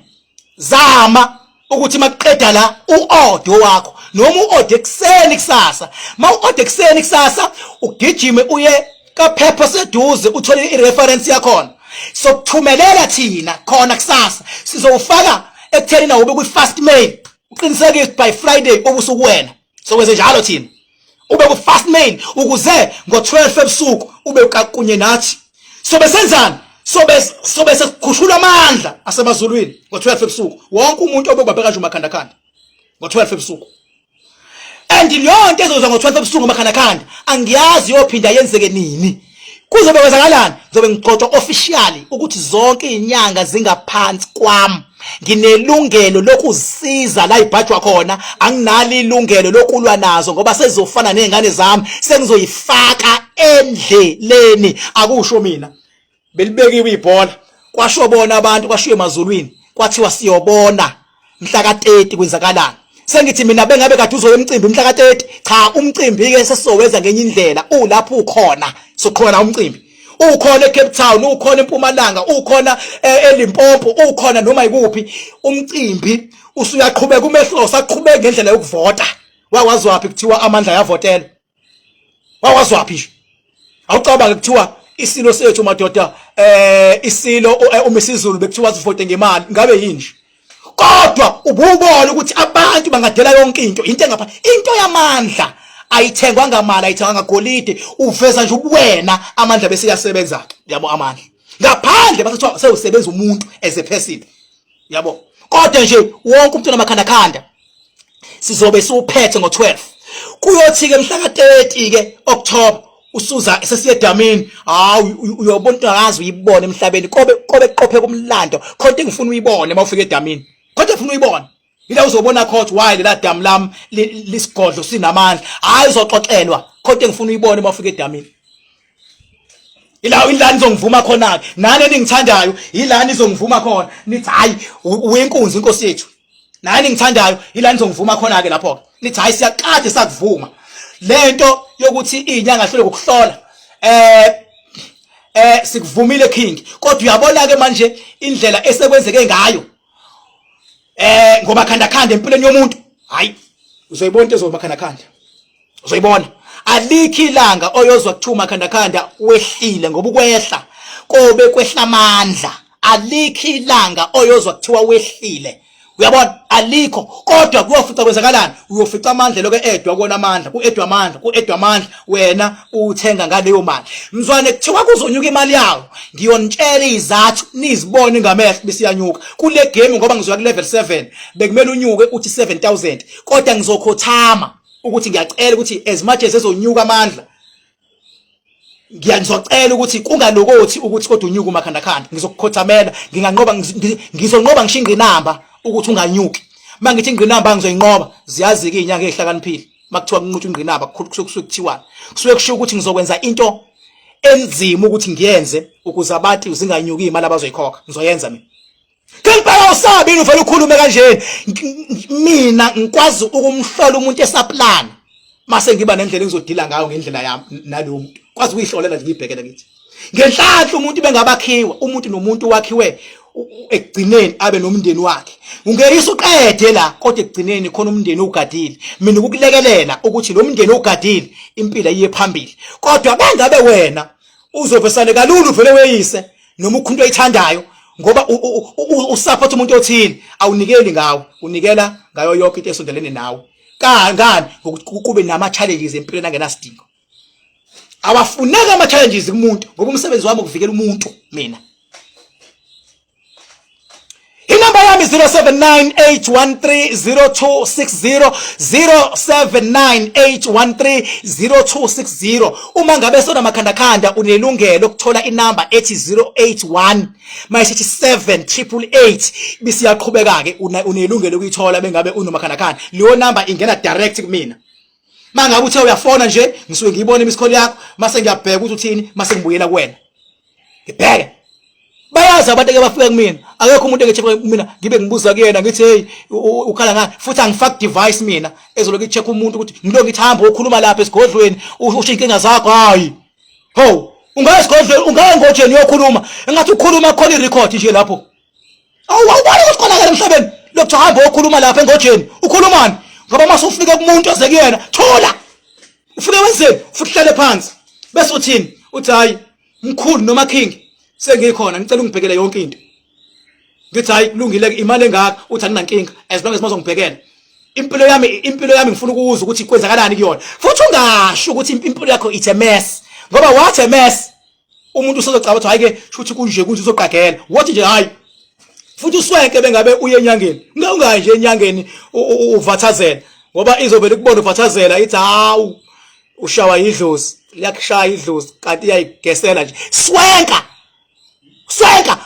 zama ukuthi makuqeda la uode wakho noma uode ekuseni kusasa ma uode ekuseni kusasa ugijime uye kaphepha seduze uthole ireference yakhona sokuthumelela thina khona kusasa sizowufaka ekutheni nawo ube kwi-fast mail uqinisekise by Friday ubusuku wena sokwenze njalo thina ube ku fast mail ukuze ngo-12 ebusuku ube kunye nathi sobe senzani sobe sobe sekukhushulwa amandla asemazulwini ngo-12 ebusuku wonke umuntu obekubambe kanje umakhandakhanda ngo-12 ebusuku and leyo nto ezoza ngo-12 ebusuku umakhandakhanda angiyazi yophinda yenzeke nini kuzobe kwenzakalani ngizobe ngigcotshwa officially ukuthi zonke izinyanga zingaphansi kwami nginelungelo lokuzisiza la ibhajwa khona anginalo ilungelo lokulwa nazo ngoba sezofana nezingane zami sengizoyifaka endleleni akusho mina belibekiwe ibhola kwasho bona abantu kwashiwe emazulwini kwathiwa siyobona mhla ka-30 kwenzakalani sengithi mina bengabe kade uzoya emcimbi mhla ka-30 cha umcimbi ke sesizowenza ngenye indlela ulapho ukhona soqhubeka umcimbi ukhona eCape Town ukhona eMpumalanga ukhona eh, eLimpopo ukhona noma ikuphi umcimbi usuyaqhubeka umehlo usaqhubeka ngendlela yokuvota wawazi waphi kuthiwa amandla ayavotela wawazi waphi nje awucabange kuthiwa isilo sethu madoda eh isilo eh, uMisizulu bekuthiwa sivote ngemali ngabe yini nje kodwa ububona ukuthi abantu bangadela yonke into into engapha into yamandla ayithengwa ngamali ayithengwa ngagolide uveza nje ubuwena amandla bese yasebenza ke yabo amandla ngaphandle base kuthiwa sewusebenza umuntu as a person yabo kodwa nje wonke umuntu onamakhanda khanda sizobe siwuphethe ngo-12 kuyothi-ke mhla ka-30 ke October usuza sesiye edamini hawu uyobona into angazi uyibone emhlabeni kobe kobe qopheka umlando khona into engifuna uyibone uma ufika edamini khona engifuna uyibone ila uzobona coach why lela damu lami lisigodlo sinamandla hayi uzoxoxelwa khona into engifuna uyibone uma ufika edamini ila ila nizongivuma khona ke nani eningithandayo ila nizongivuma khona nithi hayi uyenkunzi inkosi yethu nani ngithandayo ila nizongivuma khona ke lapho nithi hayi siyaqade sakuvuma lento yokuthi izinyanga hlule ukuhlola eh eh sikuvumile king kodwa uyabona ke manje indlela esekwenzeke ngayo eh ngoba khanda khanda empilweni yomuntu hayi uzoyibona into ezoba khanda khanda uzoyibona alikho ilanga oyozwa kuthiwa umakhandakhanda wehlile ngoba ukwehla kobe kwehla amandla alikho ilanga oyozwa kuthiwa wehlile Uyabona, alikho, kodwa kuyofica kwenzakalani? Uyofica amandla lokho edwa kona amandla, kuedwa amandla, kuedwa amandla, wena uthenga ngaleyo mali. Mzwane kuthiwa kuzonyuka imali yawo. Ngiyonitshela izathu nizibone ngamehlo besiyanyuka. Kule game ngoba ngizoya ku level 7, bekumele unyuke uthi 7000, kodwa ngizokhothama ukuthi ngiyacela ukuthi as much as ezonyuka amandla ngiyangizocela ukuthi kungalokothi ukuthi kodwa unyuke umakhandakhanda. Ngizokukhothamela, nginganqoba, ngizonqoba ngisho ingqinamba ukuthi unganyuki. Mangithi ingqinamba ngizoyinqoba, ziyazi-ke iy'nyanga ey'hlakaniphile makuthiwa kunqotshwa ingqinamba kusuke kusuke kuthiwani, kusuke kushiwo ukuthi ngizokwenza into enzima ukuthi ngiyenze ukuze abantu zinganyuki iy'mali abazoyikhokha. Ngizoyenza mina. Ngempela usabi yini uvele ukhulume kanje? Mina ngikwazi ukumhlola umuntu esaplana mase ngiba nendlela engizodila ngayo ngendlela yami nalowo muntu. Kwazi ukuyihlolela nje, ngiyibhekele ngithi. Ngenhlanhla umuntu bengabakhiwa, umuntu nomuntu wakhiwe ekugcineni abe nomndeni wakhe. Ungeyisa uqede la, kodwa ekugcineni khona umndeni ugadile. Mina ukukulekelela ukuthi lo mndeni ugadile impilo iye phambili. Kodwa bengabe wena uzovesane kalula uvele weyise noma ukhunto oyithandayo ngoba usupport umuntu othile, awunikeli ngawe, unikela ngayo yonke into esondelene nawe. Kangani ngokuthi kube nama challenges empilweni angenasidingo. Awafuneka ama challenges kumuntu ngoba umsebenzi wami ukuvikela umuntu mina. Inamba yami 0798130260, 0798130260. Uma ngabe sona makhandakhanda unelungelo lokuthola inamba ethi 081 mayisithi 7888 bisiyaqhubeka ke, unelungelo ukuyithola bengabe unomakhandakhanda. Leyo namba ingena direct kumina. Mangabe uthe uyafona nje ngisuke ngiyibona imiss call yakho, mase ngiyabheka ukuthi uthini, mase ngibuyela kuwena. Ngibheke. Bayazi abantu eke bafika kumina, akekho umuntu engethi kumina ngibe ngibuza kuyena ngithi hey, ukhala ngani, futhi angifaki device mina ezolokhu i-check umuntu ukuthi ngilo ngithi hamba ukhuluma lapha esigodlweni usho inkinga zakho. Hayi ho, ungaya esigodlweni, ungaya engojeni uyokhuluma engathi ukhuluma khona i-record nje lapho. Awu, awubona ukuthi konakele emhlabeni lokhu, hamba uyokhuluma lapha engojeni ukhulumani, ngoba uma usufike kumuntu oze kuyena thola ufike wenzeni, futhi uhlale phansi bese uthini, uthi hayi mkhulu noma king, sengikhona, ngicela ungibhekele yonke into. Ngithi hayi kulungile, imali engaka, uthi anginankinga as long as bazongibhekela impilo yami. Impilo yami ngifuna ukuzwa ukuthi kwenzakalani kuyona. Futhi ungasho ukuthi impilo yakho it's a mess, ngoba what a mess, umuntu usezocaba ukuthi hayi ke shuthi kunje kunje, uzoqagela wathi nje hayi. Futhi uswenke bengabe uye enyangeni, ungayi nje enyangeni uvathazela, ngoba izovela ikubona uvathazela ithi hawu ushawa idlozi, liyakushaya idlozi kanti iyayigesela nje. Swenka, swenka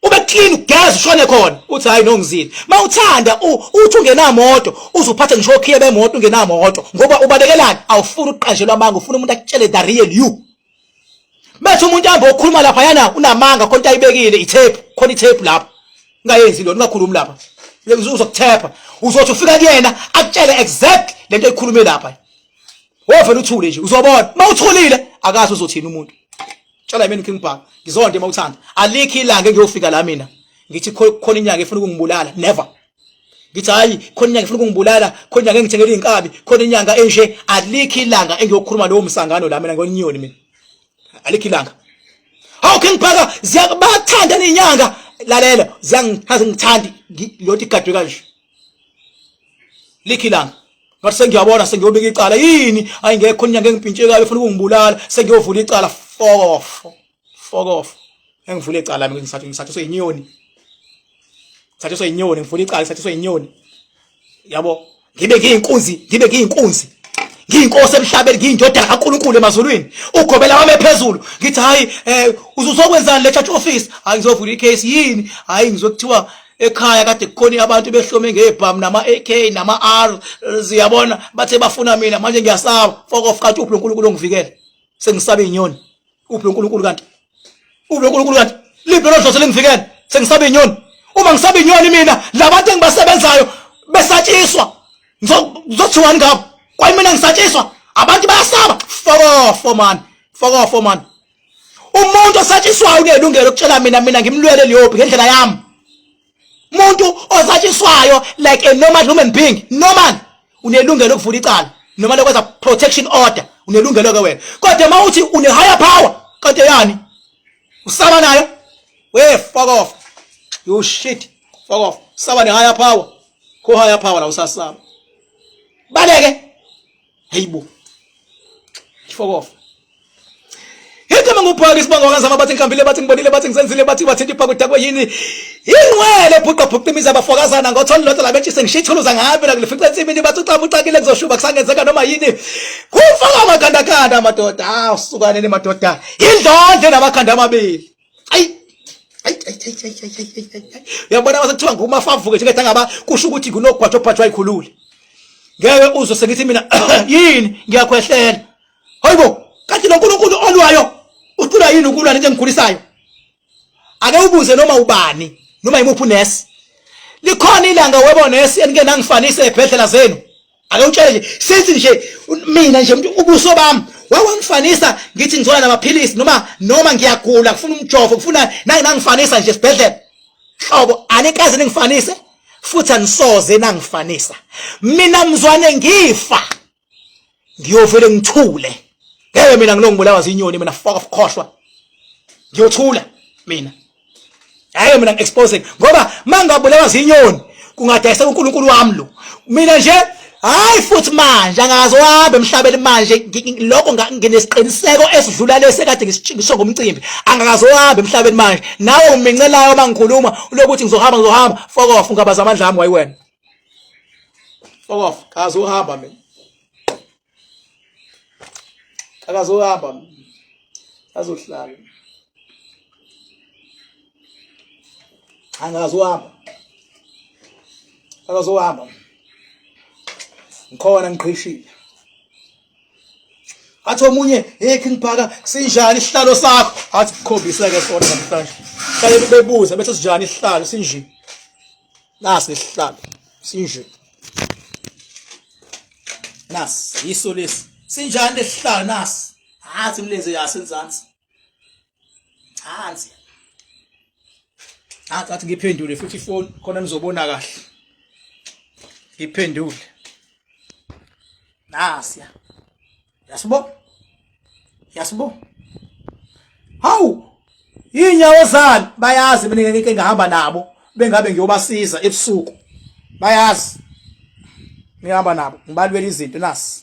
ube clean, ugeze ushone khona, uthi hayi nongizile. Mawuthanda uthi ungenamoto, uzuphathe ngisho okhiye bemoto ungenamoto, ngoba ubalekelani? Awufuni ukuqanjelwa amanga, ufuna umuntu akutshele the real you. Bethu umuntu hamba okhuluma lapha yana unamanga, khona into ayibekile, itape khona, itape lapha. Ungayenzi lo, ungakhulumi lapha, uzokuthepha. Uzothi ufika kuyena akutshele exact lento ayikhulume lapha, wovela uthule nje, uzobona mawuthulile akazi uzothini umuntu. Tshela mina King Bhaka, ngizonde mawuthanda. Alikho ilanga engiyofika la mina ngithi khona inyanga efuna ukungibulala, never. Ngithi hayi khona inyanga efuna ukungibulala, khona inyanga engithengela inkabi, khona inyanga enje. Alikho ilanga engiyokhuluma lowo msangano la mina, ngonyoni mina, alikho ilanga. Hawu King Bhaka, ziyabathanda inyanga, lalela, ziyangithandi lonto igadwe kanje. Likho ilanga ngathi sengiyabona sengiyobika icala yini, hayi ngekho inyanga engimpintshekayo efuna ukungibulala, sengiyovula icala. Fuck off, fuck off. Engivule icala mina ngisathi ngisathiswe inyoni, ngisathiswe inyoni, ngivula icala ngisathiswe inyoni, yabo. Ngibe ngiyinkunzi, ngibe ngiyinkunzi, ngiyinkosi emhlabeni, ngiyindodana kaNkuluNkulu emazulwini, ugobela wami ephezulu, ngithi hayi uzokwenzani le church office? Hayi ngizovula icase yini? Hayi ngizokuthiwa ekhaya kade kukhona abantu behlome ngebhamu nama AK nama R, ziyabona, bathe bafuna mina, manje ngiyasaba. Fuck off. Kanti uphi uNkulunkulu ongivikele? Sengisaba inyoni. Uphi uNkulunkulu kanti? Uphi uNkulunkulu kanti? Liphi lo dlozi lingivikele? Sengisaba inyoni. Uma ngisaba inyoni mina, labantu engibasebenzayo besatshiswa, ngizothiwani ngabo? Kwayi mina ngisatshiswa, abantu bayasaba. Fuck off man, fuck off man. Umuntu osatshiswayo unelungelo lokutshela mina, mina ngimlwele leyophi ngendlela yami. Umuntu osatshiswayo like a normal human being, normal, unelungelo lokuvula icala noma lokwenza protection order, unelungelo ke wena. Kodwa uma uthi une higher power, kanti yani usaba nayo? We fuck off, you shit. Fuck off. Saba ne higher power. Ko higher power la usasaba. Baleke. Hayibo. Fuck off. Igama ngubhaka isibongo wakazama bathi ngihambile bathi ngibonile bathi ngisenzile bathi bathinta ibhaku dakwe yini ingcwele bhuqa bhuqa imizi abafokazana ngothole lodwa labetshise ngishithuluza ngabe la kulifica ensimini bathi ucaba uxakile kuzoshuba kusangenzeka noma yini kufaka amakhandakanda amadoda ah usukaneni madoda indlondlo namakhanda amabili ayi ayi ayi ayi ayi ayi uyabona mase kuthiwa ngumafavuke nje kade ngaba kusho ukuthi ngunogwajo obhajwa ayikhulule ngeke uzwe sengithi mina yini ngiyakhwehlela Hayibo, kanti lo nkulunkulu olwayo ucula yini ukulwa nento engikhulisayo? Ake ubuze noma ubani, noma yimuphi unesi. Likhona ilanga webo nesi enike nangifanise ebhedlela zenu. Ake utshele nje, since nje mina nje umuntu ubuso bami wawangifanisa ngithi ngithola namaphilisi noma noma ngiyagula kufuna umjovo kufuna nangifanisa nje esibhedlela. Hlobo anikaze ningifanise futhi anisoze nangifanisa. Mina mzwane ngifa. Ngiyovele ngithule. Ngeke mina ngilongibulawa zinyoni mina fuck off khohlwa. Ngiyothula mina. Hayi mina ngi-expose ngoba mangabulawa zinyoni kungadayiseka uNkulunkulu wami lo. Mina nje hayi futhi manje angazohamba emhlabeni manje lokho nginesiqiniseko esidlula lesi ekade ngisho ngomcimbi angakazohamba emhlabeni manje nawe umincelayo uma ngikhuluma ulokuthi ngizohamba ngizohamba fuck off ungabaza amandla ami wayiwena Fuck off, kazohamba mina. Akazohamba mina. Azohlala. Angazohamba. Akazohamba. Ngikhona ngiqhishile. Athi omunye, hey King Bhaka, sinjani isihlalo sakho? Athi kukhombise ke sona namhlanje. Hlale bebuza bese sinjani isihlalo sinje. Nasi isihlalo sinje. Nasi yiso lesi. Sinjani lesihlalo nasi? Hathi mlenze yasenzansi. Hansi. Athi athi ngiphendule futhi ifoni khona nizobona kahle. Ngiphendule. Nasiya. Yasibo? Yasibo? Hawu! Inyawo zami bayazi mina ngeke ngihamba nabo bengabe ngiyobasiza ebusuku. Bayazi. Ngihamba nabo ngibalwela izinto nasi.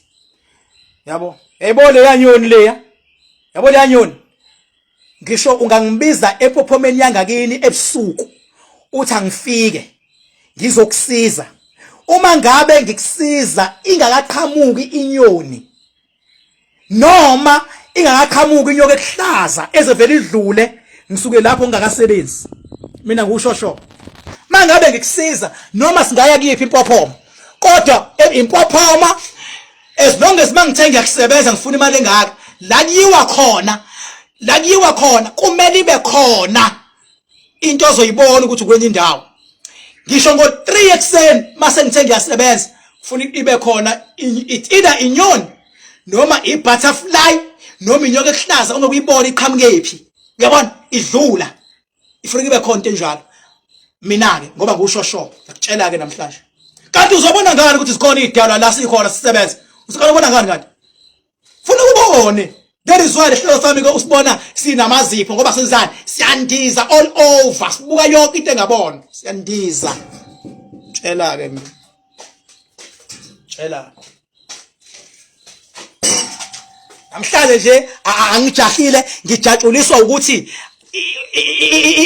Yabo? Yayibona leya nyoni leya. Yabo leya nyoni. Ngisho ungangibiza epophomeni yangakini ebusuku uthi angifike ngizokusiza uma ngabe ngikusiza ingakaqhamuki inyoni noma ingakaqhamuki inyoka ekuhlaza ezevele idlule ngisuke lapho ngingakasebenzi mina ngiwushosho mangabe ngikusiza noma singaya kuyiphi impophoma kodwa impophoma as long as mangithe ngiyakusebenza ngifuna imali engaka la kuyiwa khona la kuyiwa khona kumele ibe khona into ozoyibona ukuthi kwenye indawo ngisho ngo-3 ekuseni mase ngithe ngiyasebenza funa ibe khona it's either inyoni noma i-butterfly noma inyoka ekuhlaza ongekuyibona iqhamukephi uyabona idlula ifuna ibe khona into enjalo mina-ke ngoba ngiwushosho ngiyakutshela-ke namhlanje kanti uzobona ngani ukuthi zikhona iy'dalwa la sikhona sisebenza usuqala ubona ngani kanti funa ukubone that is why lesihlelo sami ke usibona sinamazipho ngoba senzani siyandiza all over sibuka yonke into engabona siyandiza tshela ke mina tshela namhlanje nje angijahile ngijatshuliswa ukuthi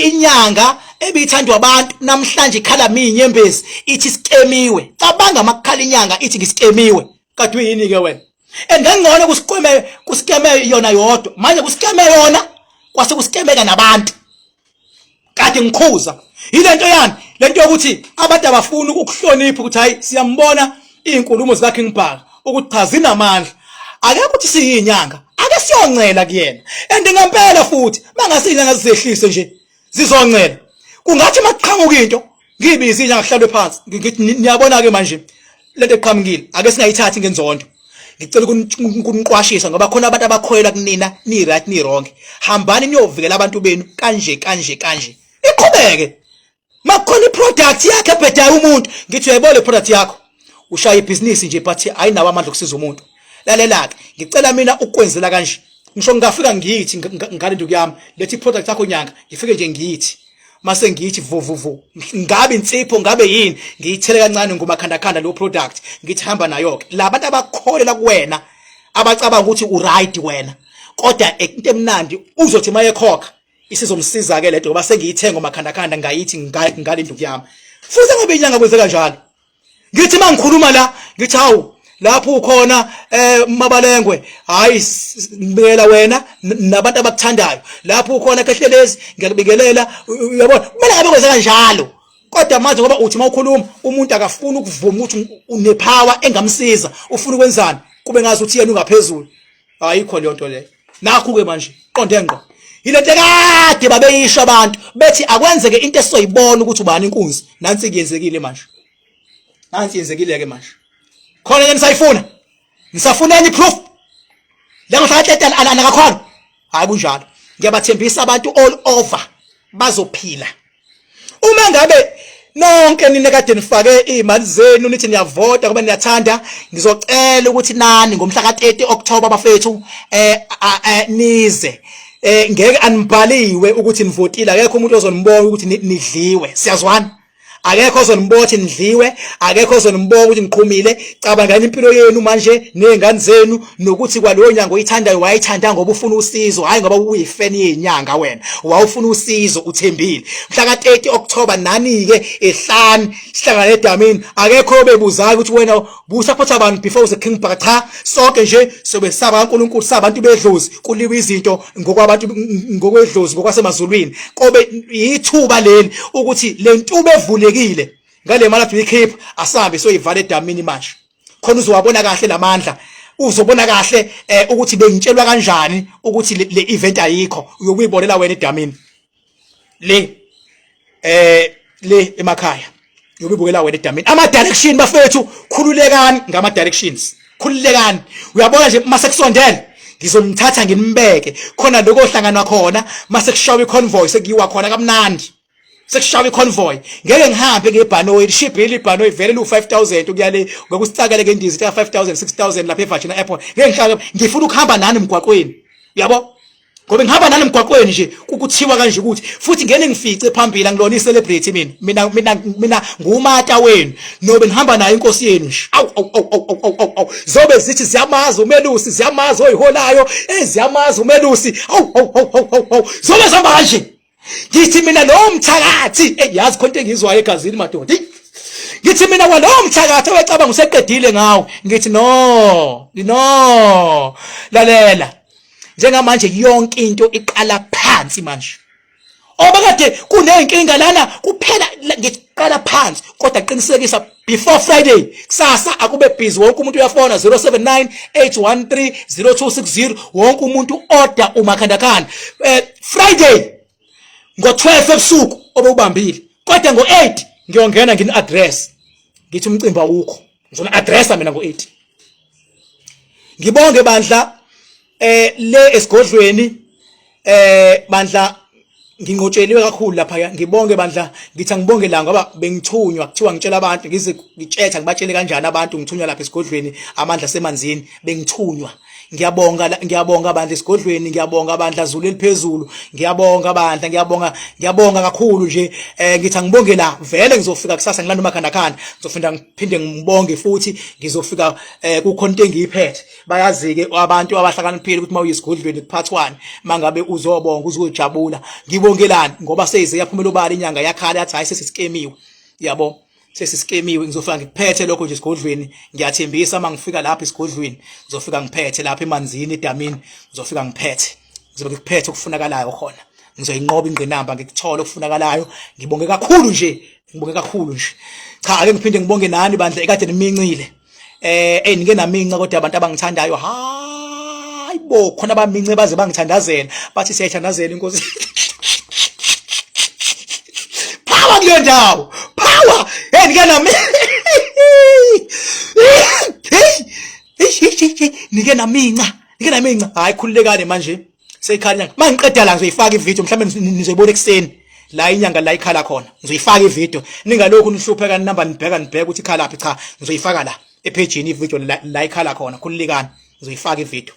inyanga ebithandwa abantu namhlanje ikhala minyembezi ithi sikemiwe cabanga makukhala inyanga ithi ngisikemiwe kade uyini ke wena and ngangcono kusiqweme kusikeme yona yodwa manje kusikeme yona kwase kusikemeka nabantu kade ngikhuza yilento yani lento yokuthi abantu abafuni ukuhlonipha ukuthi hayi siyambona izinkulumo zika King Bhaka ukuthi cha zinamandla akekho ukuthi siyinyanga ake siyoncela kuyena and ngempela futhi mangase inyanga zizehlise nje zizoncela kungathi makuqhamuka into ngiyibize inyanga kuhlalwe phansi ngithi niyabona ke manje lento eqhamukile ake singayithathi ngenzondo ngicela ukuniqwashisa ngoba khona abantu abakholelwa kunina ni right ni wrong hambani niyovikela abantu benu kanje kanje kanje iqhubeke makukhona iproduct yakhe ebhedayo umuntu ngithi uyayibona le product yakho ushaya ibhizinisi nje but ayinawo amandla okusiza umuntu lalela-ke ngicela mina ukwenzela kanje ngisho ngingafika ngithi ngale nduku yami lethi iproduct yakho nyanga ngifike nje ngithi Mase ngithi vuvuvu, ngabe insipho, ngabe yini, ngiyithele kancane ngomakhandakhanda lo product, ngithi hamba nayo ke. Labantu abakholela kuwena, abacabanga ukuthi uright wena, kodwa into emnandi uzothi mayekhokha isizomsiza ke lento, ngoba sengiyithenga ngomakhandakhanda, ngayithi ngale nduku yami. Futhi ngabe inyanga kwenze kanjalo. Ngithi mangikhuluma la, ngithi hawu, lapho ukhona Mabalengwe, hayi, ngibikela wena nabantu abakuthandayo. Lapho ukhona Khehlelezi, ngiyakubingelela. Uyabona, kumele ngabe kwenze kanjalo. Kodwa manje ngoba uthi mawukhuluma umuntu akafuni ukuvuma ukuthi unepower engamsiza, ufuna ukwenzani kube ngazi ukuthi yena ungaphezulu. Ayikho leyo nto leyo. Nakhu ke manje qonde ngqo yilento kade babeyisho abantu bethi akwenzeke into esizoyibona ukuthi ubani inkunzi. Nansi kuyenzekile manje, nansi yenzekile ke manje. Khona yena nisayifuna, nisafuna enye proof la ngihlala anakakhona. Hayi, kunjalo. Ngiyabathembisa abantu all over bazophila. Uma ngabe nonke nina kade nifake izimali zenu, nithi niyavota ngoba niyathanda, ngizocela ukuthi nani ngomhla ka-30 October, bafethu, nize. Ngeke anibhaliwe ukuthi nivotile, akekho umuntu ozonibona ukuthi nidliwe. Siyazwana? Akekho ozonibona ukuthi nidliwe, akekho ozonibona ukuthi niqhumile. Cabangani impilo yenu manje nezingane zenu, nokuthi kwaleyo nyanga oyithandayo wayithanda ngoba ufuna usizo, hayi ngoba uyifeni yenyanga. Wena wawufuna usizo, uthembile. Mhla ka-30 October nani-ke ehlani, sihlangane edamini. Akekho obebuzayo ukuthi wena busapotha abantu before uze King Bhaka. Cha, sonke nje sobe saba kaNkulunkulu, sabantu bedlozi, kuliwa izinto ngokwabantu, ngokwedlozi, ngokwasemazulwini. Kobe yithuba leli ukuthi le ntuba evulekile ngale mali athi uyikhipha, asambe soyivala edamini manje, khona uzowabona kahle lamandla, uzobona kahle ukuthi bengitshelwa kanjani ukuthi le event ayikho. Uyokuyibonela wena edamini le emakhaya, uyobibukela wena edamini. Ama direction, bafethu, khululekani ngama directions, khululekani. Uyabona nje mase kusondele ngizomthatha ngimbeke khona lokho hlanganwa khona, mase kushawa iconvoy, sekuyiwa khona kamnandi, sekushawa iconvoy. Ngeke ngihambe ngebhanoyi, lishibhile ibhanoyi vele, lu 5000 ukuya le, ngoba usicakele ngendiza ita 5000 6000 lapha eVirginia Airport. Ngeke ngihlale, ngifuna ukuhamba nani emgwaqweni, uyabo, ngoba ngihamba nani emgwaqweni nje kukuthiwa kanje ukuthi futhi ngene ngifice phambili. Angilona i-celebrity mina, mina ngumata wenu nobe nihamba nayo inkosi yenu nje. Awu awu awu awu awu awu awu, zobe zithi ziyamazi umelusi, ziyamazi oyiholayo, eziyamazi umelusi. Awu awu awu awu awu, zobe zihamba kanje. Ngithi mina lowo mthakathi, ey, yazi khona into engizwayo egazini madoda. Ngithi mina kwalowo mthakathi owecabanga useqedile ngawo, ngithi no no, lalela, njengamanje yonke into iqala phansi manje. Obakade kuney'nkinga lana kuphela, ngiqala phansi. Kodwa qinisekisa before Friday, kusasa akube busy, wonke umuntu uyafona 079 813 0260, wonke umuntu order umakhandakhanda. Friday ngo12 ebusuku obewubambile, kodwa ngo8 ngiyongena ngini address, ngithi umcimbi awukho, ngizona addressa mina ngo8. Ngibonge bandla le esigodlweni, bandla, nginqotsheliwe kakhulu lapha. Ngibonge bandla, ngithi angibonge la ngoba bengithunywa, kuthiwa ngitshela abantu, ngize ngitshetha ngibatshele kanjani abantu ngithunywa lapha esigodlweni amandla semanzini, bengithunywa. Ngiyabonga, ngiyabonga bandla esigodlweni, ngiyabonga bandla Zulu eliphezulu, ngiyabonga bandla, ngiyabonga, ngiyabonga kakhulu nje. Ngithi angibonge la vele, ngizofika kusasa ngilanda umakhanda khanda, ngizofinda ngiphinde ngibonge futhi. Ngizofika kukhona into engiyiphethe. Bayazi-ke abantu abahlakaniphile ukuthi uma uyisigodlweni kuphathwane, mangabe uzobonga uzojabula. Ngibongelani ngoba seyize yaphumela obala inyanga, yakhala yathi hayi, sesiskemiwe, yabo, sesiskemiwe. Ngizofika ngikuphethe lokho nje esigodlweni, ngiyathembisa. Uma ngifika lapha esigodlweni ngizofika ngiphethe lapha emanzini edamini, ngizofika ngiphethe, ngizobe ngikuphethe okufunakalayo khona, ngizoyinqoba ingqinamba, ngikuthole okufunakalayo. Ngibonge kakhulu nje, ngibonge kakhulu nje. Cha, ake ngiphinde ngibonge nani bandla ekade nimincile. Eh, nike naminca, kodwa abantu abangithandayo, hayi bo, khona abamince baze bangithandazela, bathi siyayithandazela inkosi. Power kuleyo ndawo, power. Hey, nike nami, hey, nike naminca, nike naminca. Hayi, khululekane manje, seyikhala inyanga. Mangiqeda la ngizoyifaka ivideo, mhlawumbe nizoyibona ekuseni la inyanga la ikhala khona. Ngizoyifaka ivideo, ningalokhu nihlupheka ninamba nibheka nibheka ukuthi ikhala phi. Cha, ngizoyifaka la ephejini ivideo la ikhala khona. Khululekani, ngizoyifaka ivideo.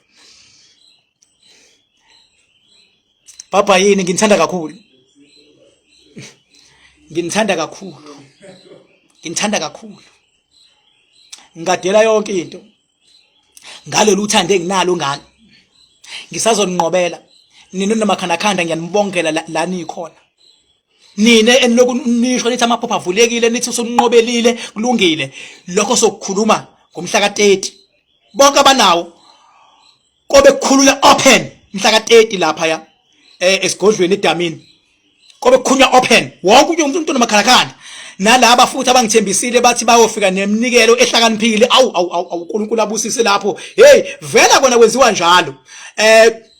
Baba yini, nginithanda kakhulu. Nginithanda kakhulu. Nginithanda kakhulu. Ngadela yonke into. Ngalolu uthando enginalo ngani. Ngisazonqobela. Nina namakhandakhanda ngiyanibongela la nikhona. Nina eniloku nisho nithi amaphupho avulekile nithi usunqobelile kulungile. Lokho sokukhuluma ngomhla ka-30. Bonke abanawo kobe kukhulunywa open mhla ka-30 lapha ya esigodlweni edamini kobe kukhulunywa open wonke umuntu onomakhalakhanda nalaba futhi abangithembisile bathi bayofika neminikelo ehlakaniphile. Awu awu awu uNkulunkulu abusise lapho. Hey, vela kona kwenziwa njalo.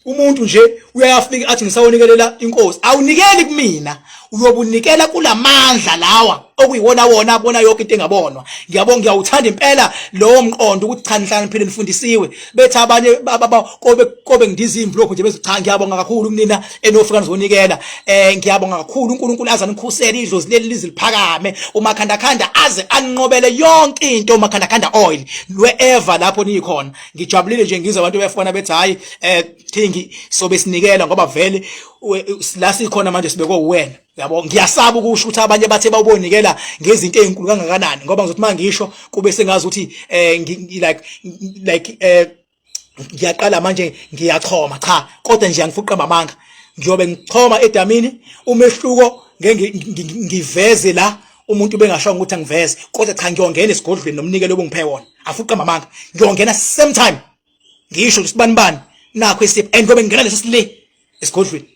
Umuntu nje uyayafika athi ngisawonikelela inkosi, awunikeli kumina, uyobunikela kulamandla lawa okuyiwona wona abona yonke into engabonwa. Ngiyabonga, ngiyawuthanda impela lowo mqondo ukuthi cha, nihlakaniphile, nifundisiwe. Bethi abanye kobe ngidiza imblokhu nje bethi cha, ngiyabonga kakhulu kunina enofika nizonikela. Ngiyabonga kakhulu, uNkulunkulu aze anikhusele, idlozi leli lize liphakame, umakhandakhanda aze anqobele yonke into, umakhandakhanda oil wherever lapho nikhona. Ngijabulile nje ngizwa abantu befona bethi hayi, King, sobe sinikela ngoba vele la sikhona manje sibekwe uwena. Yabo, ngiyasaba ukusho ukuthi abanye bathe bawubonikela ngezinto ezinkulu kangakanani, ngoba ngizothi mangisho kube sengazi ukuthi like ngiyaqala manje ngiyachoma. Cha, kodwa nje angifuqa amanga, ngiyobe ngichoma edamini. Umehluko ngeke ngiveze la umuntu bengashongo ukuthi angiveze, kodwa cha, ngiyongena esigodlweni nomnikelo obungiphe wona. Afuqa amanga, ngiyongena same time ngisho ukuthi bani bani nakho isipho, and ngobe ngingena leso sile esigodlweni.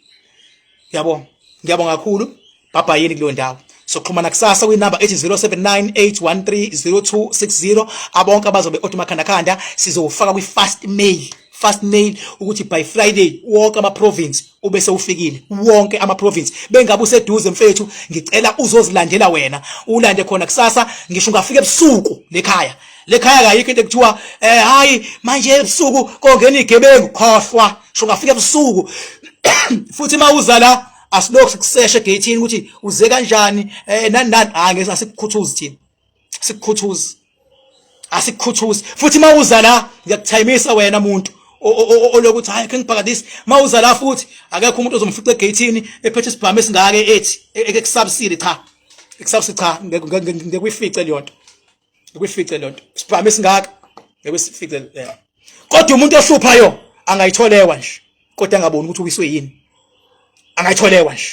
Yabo, ngiyabonga kakhulu, bye yini kuleyo ndawo. Soxhumana kusasa kwinamba ethi 0798130260. Abonke abazobe othi makhandakhanda sizowufaka kwi-fast mail, fast mail, ukuthi by Friday wonke ama province ube sewufikile, wonke ama province. Bengabe useduze mfethu, ngicela uzozilandela wena, ulande khona kusasa. Ngisho ungafika ebusuku lekhaya, lekhaya kayikho into ekuthiwa hayi manje ebusuku kongena igebengu, khohlwa. Sho ungafika ebusuku futhi mawuza la asilokhu sikuseshe egeyithini ukuthi uze kanjani, nani nani. Hayi, ngeke asikukhuthuzi thina, sikukhuthuzi, asikukhuthuzi. Futhi mawuza la ngiyakuthayimisa wena muntu olokuthi hayi ke ngibhaka this. Mawuza la futhi akekho umuntu ozomfica egeyithini ephethe isibhamu esingaka ethi ekusabisile. Cha, ekusabisile, cha, ngeke uyifice leyo nto, ngeke uyifice leyo nto, isibhamu esingaka ngeke usifice. Kodwa umuntu ohluphayo angayitholewa nje, kodwa angaboni ukuthi uwiswe yini, angayitholewa nje,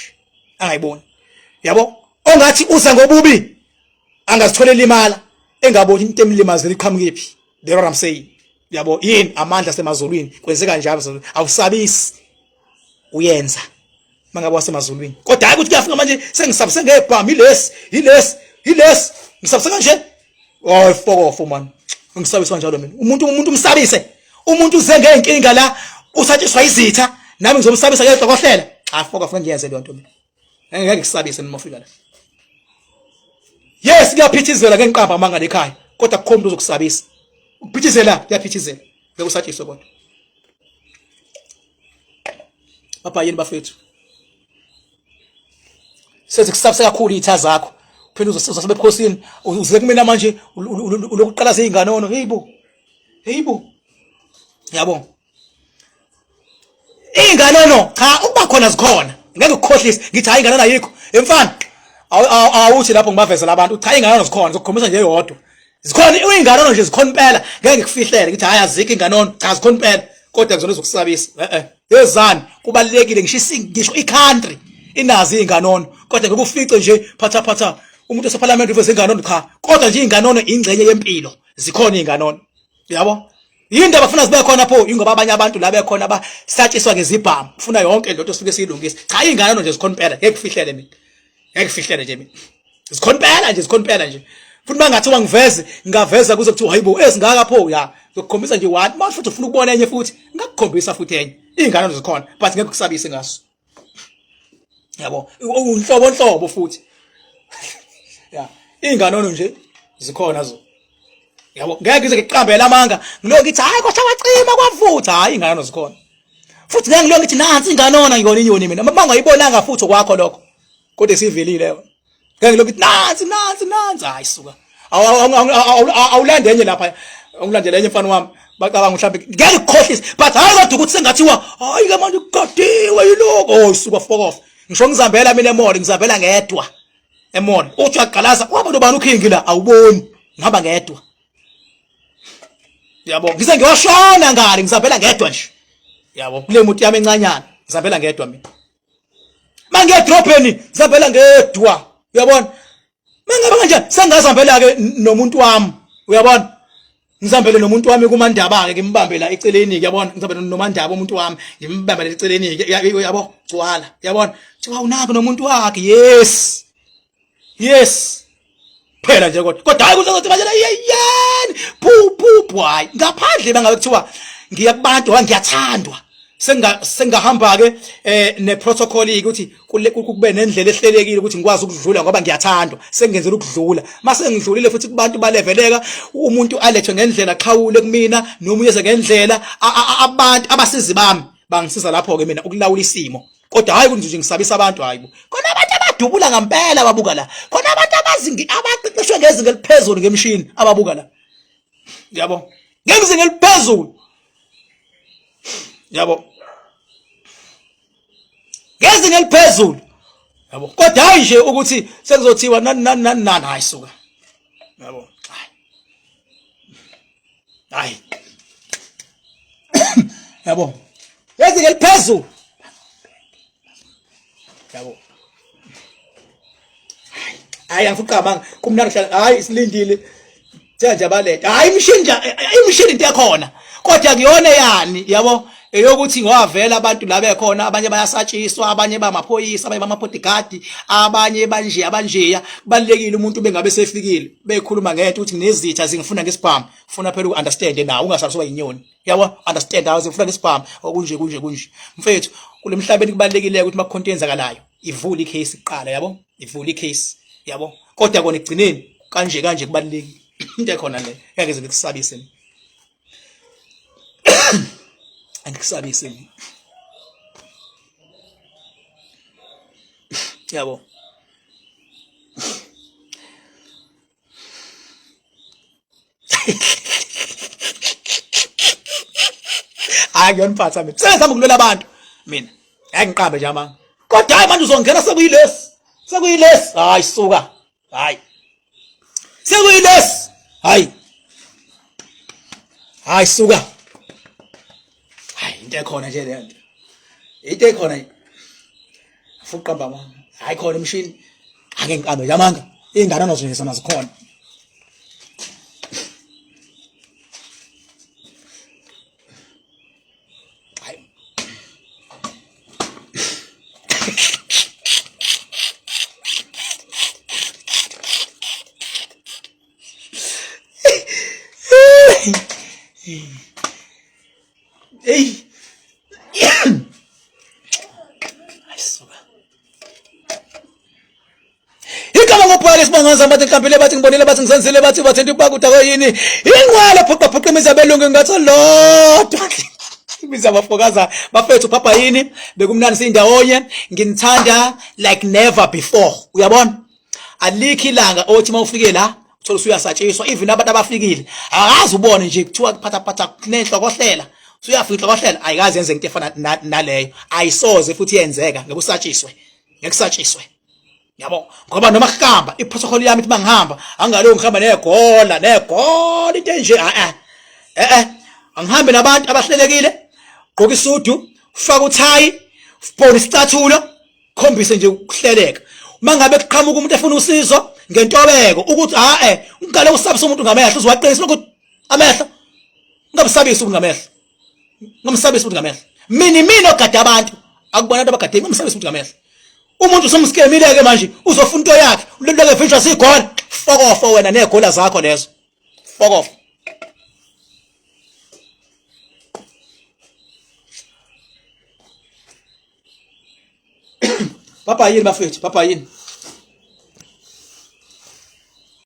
angayiboni. Yabo, ongathi uza ngobubi angazitholela imala engaboni into emlimazela iqhamukephi. That's what I'm saying. Yabo, yini amandla asemazulwini kwenzeka njalo. Awusabisi, uyenza mangabe wasemazulwini, kodwa hayi ukuthi kuyafika manje sengisabise ngebhamu, ilesi ilesi ilesi, ngisabise kanje. Oh, fokofo man, ngisabisa kanjalo mina. Umuntu umsabise umuntu uze ngeenkinga la, usatshiswa izitha, nami ngizomsabisa ngehlokohlela. Cha, fokofo, ngiyenze leyo nto mina, ngeke ngikusabise noma ufika la. Yes, kuyaphithizela, ngeke ngiqamba amanga lekhaya, kodwa akukho umuntu ozokusabisa. Ukuphithizela kuyaphithizela, ngeke usatshiswe kodwa. Baba yini bafethu, sethi kusabise kakhulu izitha zakho, phela uzosebe ebukhosini, uze kumina manje ulokuqala seyinganono. Hey bo, hey bo, yabo inganono cha, ukuba khona zikhona, ngeke ukukhohlise ngithi hayi inganono ayikho emfana. Awuthi lapho ngibavezela abantu, cha, inganono zikhona, ngizokukhombisa nje eyodwa. Zikhona inganono nje, zikhona impela, ngeke ngikufihlele ngithi hayi azikho inganono. Cha, zikhona impela, kodwa ngizona zokusabisa. Yezani, kubalekile ngisho ngisho i-country inazi inganono, kodwa ngeke ufice nje phatha phatha umuntu osephalamende uveze inganono. Cha, kodwa nje inganono ingxenye yempilo, zikhona inganono. Yabo, yini abafuna zibe khona pho? Ingoba abanye abantu la bekhona abasatshiswa ngezibhamu, ufuna yonke lento sifike siyilungise. Cha, inganono nje zikhona impela, ngeke kufihlele mina, ngeke kufihlele nje mina, zikhona impela nje, zikhona impela nje. Futhi mangathiwa ngiveze, ngingaveza kuze kuthiwa hayibo ezingaka pho. Ya, ngizokukhombisa nje one manje, futhi ufuna ukubona enye futhi ngakukhombisa futhi enye. Ingane zikhona, but ngeke kusabise ngaso. Yabo, unhlobo nhlobo futhi ya inganono nje zikhona zo. Yabo, ngeke ngize ngiqambele amanga ngilokhu ngithi hayi kwasha kwacima kwavutha. Hayi, inganono zikhona futhi. Ngeke ngilokhu ngithi nansi inganona, ngiyona inyoni mina, uma ungayibonanga futhi okwakho lokho, kodwa sivelile yona. Ngeke ngilokhu ngithi nansi nansi nansi, hayi suka, awulande enye lapha, ungilandele enye mfana wami. Bacabanga mhlawumbe ngeke ngikukhohlise, but hayi kodwa ukuthi sengathiwa hayi ke manje kugadiwe yiloko. Oh suka, fuck off. Ngisho ngizambela mina emall, ngizambela ngedwa. Emall uthi uyaqalaza waba nobani uKing la awuboni ngihamba ngedwa. Yabo ngize ngiyoshona ngale ngisabela ngedwa nje. Yabo kule moto yami encanyana ngisabela ngedwa mina. Mangiye edrobheni ngisabela ngedwa. Uyabona? Mangabe kanje sengazihambela ke nomuntu wami. Uyabona? Ngizihambele nomuntu wami kumandaba ke ngimbambe la eceleni ke yabona ngizihambele nomandaba umuntu wami ngimbambe la eceleni ke yabo gcwala yabona kuthiwa unako nomuntu wakhe yes yes phela nje kodwa kodwa hayi kuzothi manje yeyeni phu phu phu hayi ngaphandle bangabe kuthiwa ngiya kubantu ngiyathandwa senga sengahamba ke eh ne protocol ukuthi kube nendlela ehlelekile ukuthi ngikwazi ukudlula ngoba ngiyathandwa sengenzela ukudlula mase ngidlulile futhi kubantu baleveleka umuntu alethwe ngendlela xhawule kumina noma uyeze ngendlela abantu abasizi bami bangisiza lapho ke mina ukulawula isimo kodwa hayi kunje ngisabisa abantu hayi bo khona abantu abadubula ngempela ababuka la khona abantu abazingi abaqeqeshwe ngezinga eliphezulu ngemishini ababuka la yabo ngezinga eliphezulu yabo ngezinga eliphezulu yabo kodwa hayi nje ukuthi sekuzothiwa nani nani nani nani hayi suka yabo hayi hayi yabo ngezinga eliphezulu yabo hayi angifuqabanga kumnandi hlala hayi silindile nje abaletha hayi imishini nje imishini into ekhona kodwa kuyona yani yabo eyokuthi ngowavela abantu la bekhona abanye bayasatshiswa abanye bamaphoyisa abanye bama-bodyguard abanye banje abanjeya kubalulekile umuntu bengabe sefikile bekhuluma ngento ukuthi nginezitha zingifuna ngesibhamu funa phela uku-understand nawe ungasali soba yinyoni yabo understand hawu zifuna ngesibhamu okunje kunje kunje mfethu kule mhlabeni kubalulekile ukuthi makukhonto eyenzakalayo ivule icase kuqala yabo ivule icase yabo kodwa kona ekugcineni kanje kanje kubalulekile into ekhona le ngeke ngize ngikusabise angikusabise yabo Hayi ngiyoniphatha mina. Sengizama ukulwela abantu mina. Hayi ngiqambe nje amanga. Kodwa hayi manje uzongena sekuyilesi. Sekuyilesi. Hayi suka. Hayi. Sekuyilesi. Hayi. Hayi suka. Hayi into ekhona nje le nto. Into ekhona. Fuqamba amanga. Hayi khona imshini. Ake ngiqambe nje amanga. Ingane nazo nje zona zikhona. Hayi. Hey. Ayisuka. Igama ngobhale isibangaza bathi ngihlambile bathi ngibonile bathi ngisenzile bathi bathinta ukuba kude yini inqwele phuqa phuqa imizi abelungu ngathi lodwa imizi abafokaza bafethu phapha yini bekumnandi sindawonye nginithanda like never before uyabona alikho ilanga othi mawufike la uthola usuyasatshiswa even abantu abafikile akazi ubone nje kuthiwa kuphatha phatha kunenhlokohlela usuyafika inhlokohlela ayikaze yenze into efana naleyo ayisoze futhi yenzeka ngeke usatshiswe ngeke usatshiswe yabo ngoba noma kuhamba iprotocol yami ithi mangihamba angalo ngihamba negola negola into enje a eh eh angihambe nabantu abahlelekile gqoka isudu faka uthayi phone isicathulo khombise nje ukuhleleka uma ngabe kuqhamuka umuntu efuna usizo ngentobeko ukuthi ha eh ungale usabisa umuntu ngamehlo uzowaqinisa ukuthi amehlo ungamsabisi umuntu ngamehlo ungamsabisi umuntu ngamehlo mina mina ogada abantu akubona abantu abagade ungamsabisi umuntu ngamehlo umuntu usumskemile ke manje uzofuna into yakhe ulokhu evinjwa sigola fokofo wena negola zakho lezo fokofo Papa yini bafethu? Papa yini?